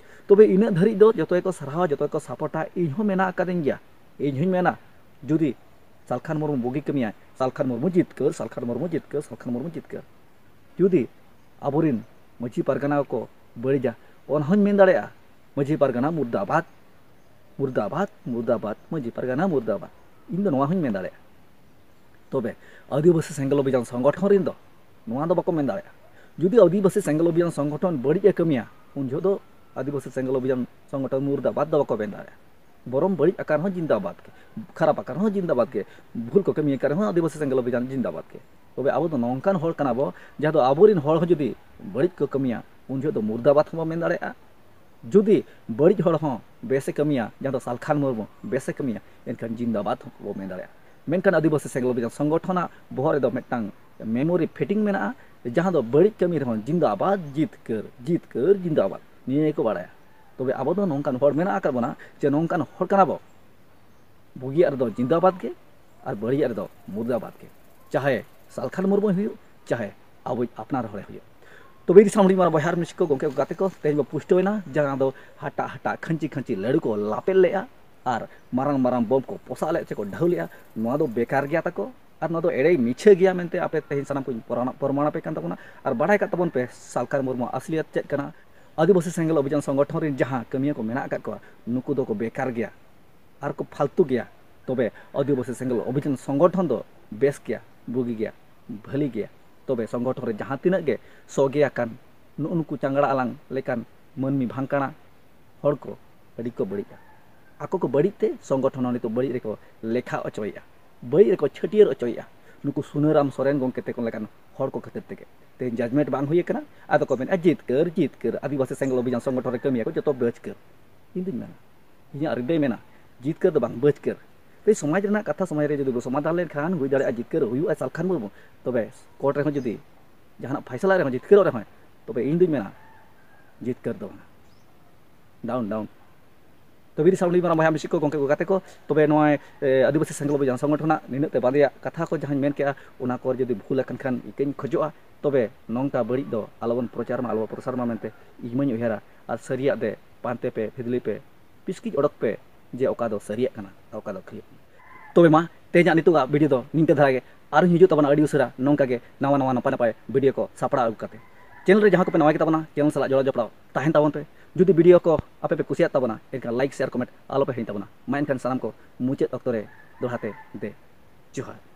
ᱛᱚᱵᱮ ᱤᱱᱟᱹᱜ ᱫᱷᱟᱹᱨᱤᱡ ᱫᱚ ᱡᱚᱛᱚ ᱜᱮᱠᱚ ᱥᱟᱨᱦᱟᱣᱟ, ᱡᱚᱛᱚ ᱜᱮᱠᱚ ᱥᱟᱯᱚᱴᱟ, ᱤᱧ ᱦᱚᱸ ᱢᱮᱱᱟᱜ ᱟᱠᱟᱫᱤᱧ ᱜᱮᱭᱟ᱾ ᱤᱧ ᱦᱚᱸᱧ ᱢᱮᱱᱟ, ᱡᱩᱫᱤ ᱥᱟᱞᱠᱷᱟᱱ ᱢᱩᱨᱢᱩ ᱵᱩᱜᱤ ᱠᱟᱹᱢᱤᱭᱟᱭ, ᱥᱟᱞᱠᱷᱟᱱ ᱢᱩᱨᱢᱩ ᱡᱤᱛᱠᱟᱹᱨ, ᱥᱟᱞᱠᱷᱟᱱ ᱢᱩᱨᱢᱩ ᱡᱤᱛᱠᱟᱹᱨ, ᱥᱟᱞᱠᱷᱟᱱ ᱢᱩᱨᱢᱩ ᱡᱤᱛᱠᱟᱹᱨ᱾ ᱡᱩᱫᱤ ᱟᱵᱚᱨᱮᱱ ᱢᱟᱹᱡᱷᱤ ᱯᱟᱨᱜᱟᱱᱟ ᱠᱚ ᱵᱟᱹᱲᱤᱡᱟ, ᱚᱱᱟ ᱦᱚᱸᱧ ᱢᱮᱱ ᱫᱟᱲᱮᱭᱟᱜᱼᱟ, ᱢᱟᱹᱡᱷᱤ ᱯᱟᱨᱜᱟᱱᱟ ᱢᱩᱨᱫᱟᱵᱟᱫ, ᱢᱩᱨᱫᱟᱵᱟᱫ, ᱢᱩᱨᱫᱟᱵᱟᱫ, ᱢᱟᱹᱡᱷᱤ ᱯᱟᱨᱜᱟᱱᱟ ᱢᱩᱨᱫᱟᱵᱟᱫ᱾ ᱤᱧ ᱫᱚ ᱱᱚᱣᱟ ᱦᱚᱸᱧ ᱢᱮᱱ ᱫᱟᱲᱮᱭᱟᱜᱼᱟ᱾ ᱛᱚᱵᱮ ᱟᱹᱫᱤᱵᱟᱹᱥᱤ ᱥᱮᱸᱜᱮᱞ ᱚᱵᱷᱤᱡᱟᱱ ᱥᱚᱝᱜᱚᱴᱷᱚᱱ ᱨᱮᱱ ᱫᱚ ᱱᱚᱣᱟ ᱫᱚ ᱵᱟᱠᱚ ᱢᱮᱱ ᱫᱟᱲᱮᱭᱟᱜᱼᱟ᱾ ᱡᱩᱫᱤ ᱟᱹᱫᱤᱵᱟᱹᱥᱤ ᱥᱮᱸᱜᱮᱞ ᱚᱵᱷᱤᱡᱟᱱ ᱥᱚᱝᱜᱚᱴᱷᱚᱱ ᱵᱟᱹᱲᱤᱡ ᱮ ᱠᱟᱹᱢᱤᱭᱟ, ᱩᱱ ᱡᱚᱦᱚᱜ ᱫᱚ ᱟᱹᱫᱤᱵᱟᱹᱥᱤ ᱥᱮᱸᱜᱮᱞ ᱚᱵᱷᱤᱡᱟᱱ ᱥᱚᱝᱜᱚᱴᱷᱚᱱ ᱢᱩᱨᱫᱟᱵᱟᱫ ᱫᱚ ᱵᱟᱠᱚ ᱢᱮᱱ ᱫᱟᱲᱮᱭᱟᱜᱼᱟ᱾ ᱵᱚᱨᱚᱢ ᱵᱟᱹᱲᱤᱡ ᱟᱠᱟᱨ ᱦᱚᱸ ᱡᱤᱱᱫᱟᱵᱟᱫ ᱜᱮ, ᱠᱷᱟᱨᱟᱯ ᱟᱠᱟᱨ ᱦᱚᱸ ᱡᱤᱱᱫᱟᱵᱟᱫ ᱜᱮ, ᱵᱷᱩᱞ ᱠᱚ ᱠᱟᱹᱢᱤᱭᱟ ᱟᱠᱟᱨ ᱦᱚᱸ ᱟᱹᱫᱤᱵᱟᱹᱥᱤ ᱥᱮᱸᱜᱮᱞ ᱚᱵᱷᱤᱡᱟᱱ ᱡᱤᱱᱫᱟᱵᱟᱫ ᱜᱮ᱾ ᱛᱚᱵᱮ ᱟᱵᱚ ᱫᱚ ᱱᱚᱝᱠᱟᱱ ᱦᱚᱲ ᱠᱟᱱᱟ ᱵᱚ, ᱡᱟᱦᱟᱸ ᱫᱚ ᱟᱵᱚᱨᱮᱱ ᱦᱚᱲ ᱦᱚᱸ ᱡᱩᱫᱤ ᱵᱟᱹᱲᱤᱡ ᱠᱚ ᱠᱟᱹᱢᱤᱭᱟ, ᱩᱱ ᱡᱚᱦᱚᱜ ᱫᱚ ᱢᱩᱨᱫᱟᱵᱟᱫ ᱦᱚᱸᱵᱚ ᱢᱮᱱ ᱫᱟᱲᱮᱭᱟᱜᱼᱟ᱾ ᱡᱩᱫᱤ ᱵᱟᱹᱲᱤᱡ ᱦᱚᱲ ᱦᱚᱸ ᱵᱮᱥᱮ ᱠᱟᱹᱢᱤᱭᱟ, ᱡᱟᱦᱟᱸ ᱫᱚ ᱥᱟᱞᱠᱷᱟᱱ ᱢᱩᱨᱢᱩ ᱵᱮᱥᱮ ᱠᱟᱹᱢᱤᱭᱟ, ᱮᱱᱠᱷᱟᱱ ᱡᱤᱱᱫᱟᱵᱟᱫ ᱦᱚᱸ ᱵᱚ ᱢᱮᱱ ᱫᱟᱲᱮᱭᱟᱜᱼᱟ᱾ ᱢᱮᱱᱠᱷᱟᱱ ᱟᱹᱫᱤᱵᱟᱹᱥᱤ ᱥᱮᱸᱜᱮᱞ ᱚᱵᱷᱤᱡᱟᱱ ᱥᱚᱝᱜᱚᱴᱷᱚᱱᱟᱜ ᱵᱚᱦᱚᱜ ᱨᱮᱫᱚ ᱢᱤᱫᱴᱟᱝ memory fitting ᱢᱮᱱᱟᱜᱼᱟ, ᱡᱟᱦᱟᱸ ᱫᱚ ᱵᱟᱹᱲᱤᱡ ᱠᱟᱹᱢᱤ ᱨᱮᱦᱚᱸ ᱡᱤᱱᱫᱟᱵᱟᱫ, ᱡᱤᱛᱠᱟᱹᱨ, ᱡᱤᱛᱠᱟᱹᱨ, ᱡᱤᱱᱫᱟᱵᱟᱫ, ᱱᱤᱭᱟᱹ ᱜᱮᱠᱚ ᱵᱟᱲᱟᱭᱟ᱾ ᱛᱚᱵᱮ ᱟᱵᱚ ᱫᱚ ᱱᱚᱝᱠᱟᱱ ᱦᱚᱲ ᱢᱮᱱᱟᱜ ᱟᱠᱟᱫ ᱵᱚᱱᱟ ᱡᱮ ᱱᱚᱝᱠᱟᱱ ᱦᱚᱲ ᱠᱟᱱᱟ ᱵᱚ, ᱵᱩᱜᱤᱭᱟᱜ ᱨᱮᱫᱚ ᱡᱤᱱᱫᱟᱵᱟᱫ ᱜᱮ ᱟᱨ ᱵᱟᱹᱲᱤᱡᱟᱜ ᱨᱮᱫᱚ ᱢᱩᱨᱫᱟᱵᱟᱫ ᱜᱮ, ᱪᱟᱦᱮ ᱥᱟᱞᱠᱷᱟᱱ ᱢᱩᱨᱢᱩᱭ ᱦᱩᱭᱩᱜ, ᱪᱟᱦᱮ ᱟᱵᱚᱭᱤᱡ ᱟᱯᱱᱟᱨ ᱦᱚᱲᱮ ᱦᱩᱭᱩᱜ᱾ ᱛᱚᱵᱮ ᱤᱫᱤ ᱥᱟᱢᱟᱝ ᱢᱟᱨᱟᱝ ᱵᱚᱭᱦᱟ ᱟᱨ ᱢᱤᱥᱤ ᱠᱚ, ᱜᱚᱢᱠᱮ ᱠᱚ, ᱜᱟᱛᱮ ᱠᱚ, ᱛᱮᱦᱮᱧ ᱵᱚ ᱯᱩᱥᱴᱟᱹᱣ ᱮᱱᱟ, ᱡᱟᱦᱟᱸ ᱫᱚ ᱦᱟᱴᱟᱜ ᱦᱟᱴᱟᱜ, ᱠᱷᱟᱹᱧᱪᱤ ᱠᱷᱟᱹᱧᱪᱤ ᱞᱟᱹᱰᱩ ᱠᱚ ᱞᱟᱯᱮ ᱞᱮᱜᱼᱟ ᱟᱨ ᱢᱟᱨᱟᱝ ᱢᱟᱨᱟᱝ ᱵᱳᱢ ᱠᱚ ᱯᱚᱥᱟᱜ ᱞᱮᱫ ᱪᱮ ᱠᱚ ᱰᱷᱟᱹᱣ ᱞᱮᱜᱼᱟ, ᱱᱚᱣᱟ ᱫᱚ ᱵᱮᱠᱟᱨ ᱜᱮᱭᱟ ᱛᱟᱠᱚ᱾ ᱟᱨ ᱱᱚᱣᱟ ᱫᱚ ᱮᱲᱮ ᱢᱤᱪᱷᱟᱹ ᱜᱮᱭᱟ ᱢᱮᱱᱛᱮ ᱟᱯᱮ ᱛᱮᱦᱮᱧ ᱥᱟᱱᱟᱢ ᱠᱚᱧ ᱯᱨᱚᱢᱟᱬ ᱟᱯᱮ ᱠᱟᱱ ᱛᱟᱵᱚᱱᱟ᱾ ᱟᱨ ᱵᱟᱲᱟᱭ ᱠᱟᱜ ᱛᱟᱵᱚᱱ ᱯᱮ ᱥᱟᱞᱠᱷᱟᱱ ᱢᱩᱨᱢᱩ ᱟᱥᱞᱤᱭᱟᱛ ᱪᱮᱫ ᱠᱟᱱᱟ᱾ ᱟᱹᱫᱤᱵᱟᱹᱥᱤ ᱥᱮᱸᱜᱮᱞ ᱚᱵᱷᱤᱡᱟᱱ ᱥᱚᱝᱜᱚᱴᱷᱚᱱ ᱨᱮᱱ ᱡᱟᱦᱟᱸ ᱠᱟᱹᱢᱤᱭᱟᱹ ᱠᱚ ᱢᱮᱱᱟᱜ ᱟᱠᱟᱫ ᱠᱚᱣᱟ, ᱱᱩᱠᱩ ᱫᱚᱠᱚ ᱵᱮᱠᱟᱨ ᱜᱮᱭᱟ ᱟᱨ ᱠᱚ ᱯᱷᱟᱞᱛᱩ ᱜᱮᱭᱟ᱾ ᱛᱚᱵᱮ ᱟᱹᱫᱤᱵᱟᱹᱥᱤ ᱥᱮᱸᱜᱮᱞ ᱚᱵᱷᱤᱡᱟᱱ ᱥᱚᱝᱜᱚᱴᱷᱚᱱ ᱫᱚ ᱵᱮᱥ ᱜᱮᱭᱟ, ᱵᱩᱜᱤ ᱜᱮᱭᱟ, ᱵᱷᱟᱹᱞᱤ ᱜᱮᱭᱟ᱾ ᱛᱚᱵᱮ ᱥᱚᱝᱜᱚᱴᱷᱚᱱ ᱨᱮ ᱡᱟᱦᱟᱸ ᱛᱤᱱᱟᱹᱜ ᱜᱮ ᱥᱚᱜᱮ ᱟᱠᱟᱱ ᱱᱩᱜᱼᱩ ᱱᱩᱠᱩ ᱪᱟᱝᱜᱲᱟ ᱟᱞᱟᱝ ᱞᱮᱠᱟᱱ ᱢᱟᱹᱱᱢᱤ ᱵᱷᱟᱝᱠᱟᱲᱟ ᱦᱚᱲ ᱠᱚ ᱟᱹᱰᱤ ᱠᱚ ᱵᱟᱹᱲᱤᱡᱼᱟ᱾ ᱟᱠᱚ ᱠᱚ ᱵᱟᱹᱲᱤᱡ ᱛᱮ ᱥᱚᱝᱜᱚᱴᱷᱚᱱ ᱦᱚᱸ ᱱᱤᱛᱚᱜ ᱵᱟᱹᱲᱤᱡ ᱨᱮᱠᱚ ᱞᱮᱠᱷᱟ ᱚᱪᱚᱭᱮᱫᱼᱟ, ᱵᱟᱹᱲᱤᱡ ᱨᱮᱠᱚ ᱪᱷᱟᱹᱴᱭᱟᱹᱨ ᱚᱪᱚᱭᱮᱫᱼᱟ᱾ ᱱᱩᱠᱩ ᱥᱩᱱᱟᱹᱨᱟᱢ ᱥᱚᱨᱮᱱ ᱜᱚᱢᱠᱮ ᱛᱮᱠᱚ ᱞᱮᱠᱟᱱ ᱦᱚᱲ ᱠᱚ ᱠᱷᱟᱹᱛᱤᱨ ᱛᱮᱜᱮ ᱛᱮᱦᱮᱧ judgement ᱵᱟᱝ ᱦᱩᱭ ᱟᱠᱟᱱᱟ᱾ ᱟᱫᱚ ᱠᱚ ᱢᱮᱱᱮᱫᱼᱟ, "ᱡᱤᱛᱠᱟᱹᱨ, ᱡᱤᱛᱠᱟᱹᱨ, ᱟᱹᱫᱤᱵᱟᱹᱥᱤ ᱥᱮᱸᱜᱮᱞ ᱚᱵᱷᱤᱡᱟᱱ ᱥᱚᱝᱜᱚᱴᱷᱚᱱ ᱨᱮ ᱠᱟᱹᱢᱤᱭᱟᱠᱚ ᱡᱚᱛᱚ ᱵᱟᱹᱪᱠᱟᱹᱨ᱾" ᱤᱧ ᱫᱩᱧ ᱢᱮᱱᱟ, ᱤᱧᱟᱹᱜ ᱦᱨᱤᱫᱟᱹᱭ ᱢᱮᱱᱟ, ᱡᱤᱛᱠᱟᱹᱨ ᱫᱚ ᱵᱟᱝ, ᱵᱟᱹᱪᱠᱟᱹᱨ᱾ ᱛᱮᱦᱮᱧ ᱥᱚᱢᱟᱡᱽ ᱨᱮᱱᱟᱜ ᱠᱟᱛᱷᱟ ᱥᱚᱢᱟᱡᱽ ᱨᱮ ᱡᱩᱫᱤ ᱵᱚ ᱥᱚᱢᱟᱫᱷᱟᱱ ᱞᱮᱱᱠᱷᱟᱱ ᱦᱩᱭ ᱫᱟᱲᱮᱭᱟᱜᱼᱟ, ᱡᱤᱛᱠᱟᱹᱨ ᱦᱩᱭᱩᱜᱼᱟ ᱥᱟᱞᱠᱷᱟᱱ ᱢᱩᱨᱢᱩ᱾ ᱛᱚᱵᱮ ᱠᱳᱨᱴ ᱨᱮᱦᱚᱸ ᱡᱩᱫᱤ ᱡᱟᱦᱟᱱᱟᱜ ᱯᱷᱟᱭᱥᱟᱞᱟ ᱨᱮᱦᱚᱸ ᱡᱤᱛᱠᱟᱹᱨᱚᱜ ᱨᱮᱦᱚᱸ, ᱛᱚᱵᱮ ᱤᱧ ᱫᱩᱧ ᱢᱮᱱᱟ, ᱡᱤᱛᱠᱟᱹᱨ ᱫᱚ ᱵᱟᱝᱟ᱾ Down, down. ᱛᱚᱵᱮ ᱤᱫᱤ ᱥᱟᱢᱟᱝ ᱢᱟᱨᱟᱝ ᱵᱚᱭᱦᱟ ᱢᱤᱥᱤ ᱠᱚ, ᱜᱚᱢᱠᱮ ᱠᱚ, ᱜᱟᱛᱮ ᱠᱚ, ᱛᱚᱵᱮ ᱱᱚᱜᱼᱚᱭ, ᱮ, ᱟᱹᱫᱤᱵᱟᱹᱥᱤ ᱥᱮᱸᱜᱮᱞ ᱚᱵᱷᱤᱡᱟᱱ ᱥᱚᱝᱜᱚᱴᱷᱚᱱᱟᱜ ᱱᱤᱱᱟᱹᱜ ᱛᱮ ᱵᱟᱸᱫᱮᱭᱟᱜ ᱠᱟᱛᱷᱟ ᱠᱚ ᱡᱟᱦᱟᱸᱧ ᱢᱮᱱ ᱠᱮᱜᱼᱟ, ᱚᱱᱟ ᱠᱚ ᱡᱩᱫᱤ ᱵᱷᱩᱞ ᱟᱠᱟᱱ ᱠᱷᱟᱱ ᱤᱠᱟᱹᱧ ᱠᱷᱚᱡᱚᱜᱼᱟ᱾ ᱛᱚᱵᱮ ᱱᱚᱝᱠᱟ ᱵᱟᱹᱲᱤᱡ ᱫᱚ ᱟᱞᱚᱵᱚᱱ ᱯᱨᱚᱪᱟᱨ ᱢᱟ, ᱟᱞᱚᱵᱚᱱ ᱯᱨᱚᱥᱟᱨ ᱢᱟ ᱢᱮᱱᱛᱮ ᱤᱧ ᱢᱟᱧ ᱩᱭᱦᱟᱹᱨᱟ᱾ ᱟᱨ ᱥᱟᱹᱨᱤᱭᱟᱜ ᱫᱮ ᱯᱟᱱᱛᱮ ᱯᱮ, ᱯᱷᱤᱫᱽᱞᱤ ᱯᱮ, ᱯᱤᱥᱠᱤᱡ ᱚᱰᱚᱠ ᱯᱮ ᱡᱮ ᱚᱠᱟ ᱫᱚ ᱥᱟᱹᱨᱤᱭᱟᱜ ᱠᱟᱱᱟ, ᱚᱠᱟ ᱫᱚ ᱠᱷᱟᱹᱞᱤᱭᱟᱜ ᱠᱟᱱᱟ᱾ ᱛᱚᱵᱮ ᱢᱟ, ᱛᱮᱦᱮᱧᱟᱜ ᱱᱤᱛᱚᱜᱟᱜ video ᱫᱚ ᱱᱤᱝᱠᱟᱹ ᱫᱷᱟᱨᱟ ᱜᱮ᱾ ᱟᱨᱦᱚᱸ ᱦᱤᱡᱩᱜ ᱛᱟᱵᱚᱱᱟ ᱟᱹᱰᱤ ᱩᱥᱟᱹᱨᱟ ᱱᱚᱝᱠᱟ ᱜᱮ ᱱᱟᱣᱟ ᱱᱟᱣᱟ ᱱᱟᱯᱟᱭ ᱱᱟᱯᱟᱭ video ᱠᱚ ᱥᱟᱯᱲᱟᱣ ᱟᱹᱜᱩ ᱠᱟᱛᱮ᱾ Channel ᱨᱮ ᱡᱟᱦᱟᱸ ᱠᱚᱯᱮ ᱱᱟᱣᱟ ᱜᱮ ᱛᱟᱵᱚᱱᱟ, channel ᱥᱟᱞᱟᱜ ᱡᱚᱲᱟᱣ ᱡᱚᱯᱲᱟᱣ ᱛᱟᱦᱮᱱ ᱛᱟᱵᱚᱱ ᱯᱮ᱾ ᱡᱩᱫᱤ video ᱠᱚ ᱟᱯᱮ ᱯᱮ ᱠᱩᱥᱤᱭᱟᱜ ᱛᱟᱵᱚᱱᱟ, ᱮᱱᱠᱷᱟᱱ like, share, comment ᱟᱞᱚ ᱯᱮ ᱦᱤᱲᱤᱧ ᱛᱟᱵᱚᱱᱟ᱾ ᱢᱟ ᱮᱱᱠᱷᱟᱱ ᱥᱟᱱᱟᱢ ᱠᱚ ᱢᱩᱪᱟᱹᱫ ᱚᱠᱛᱚ ᱨᱮ ᱫᱚᱦᱲᱟ ᱛᱮ ᱫᱮ ᱡᱚᱦᱟᱨ᱾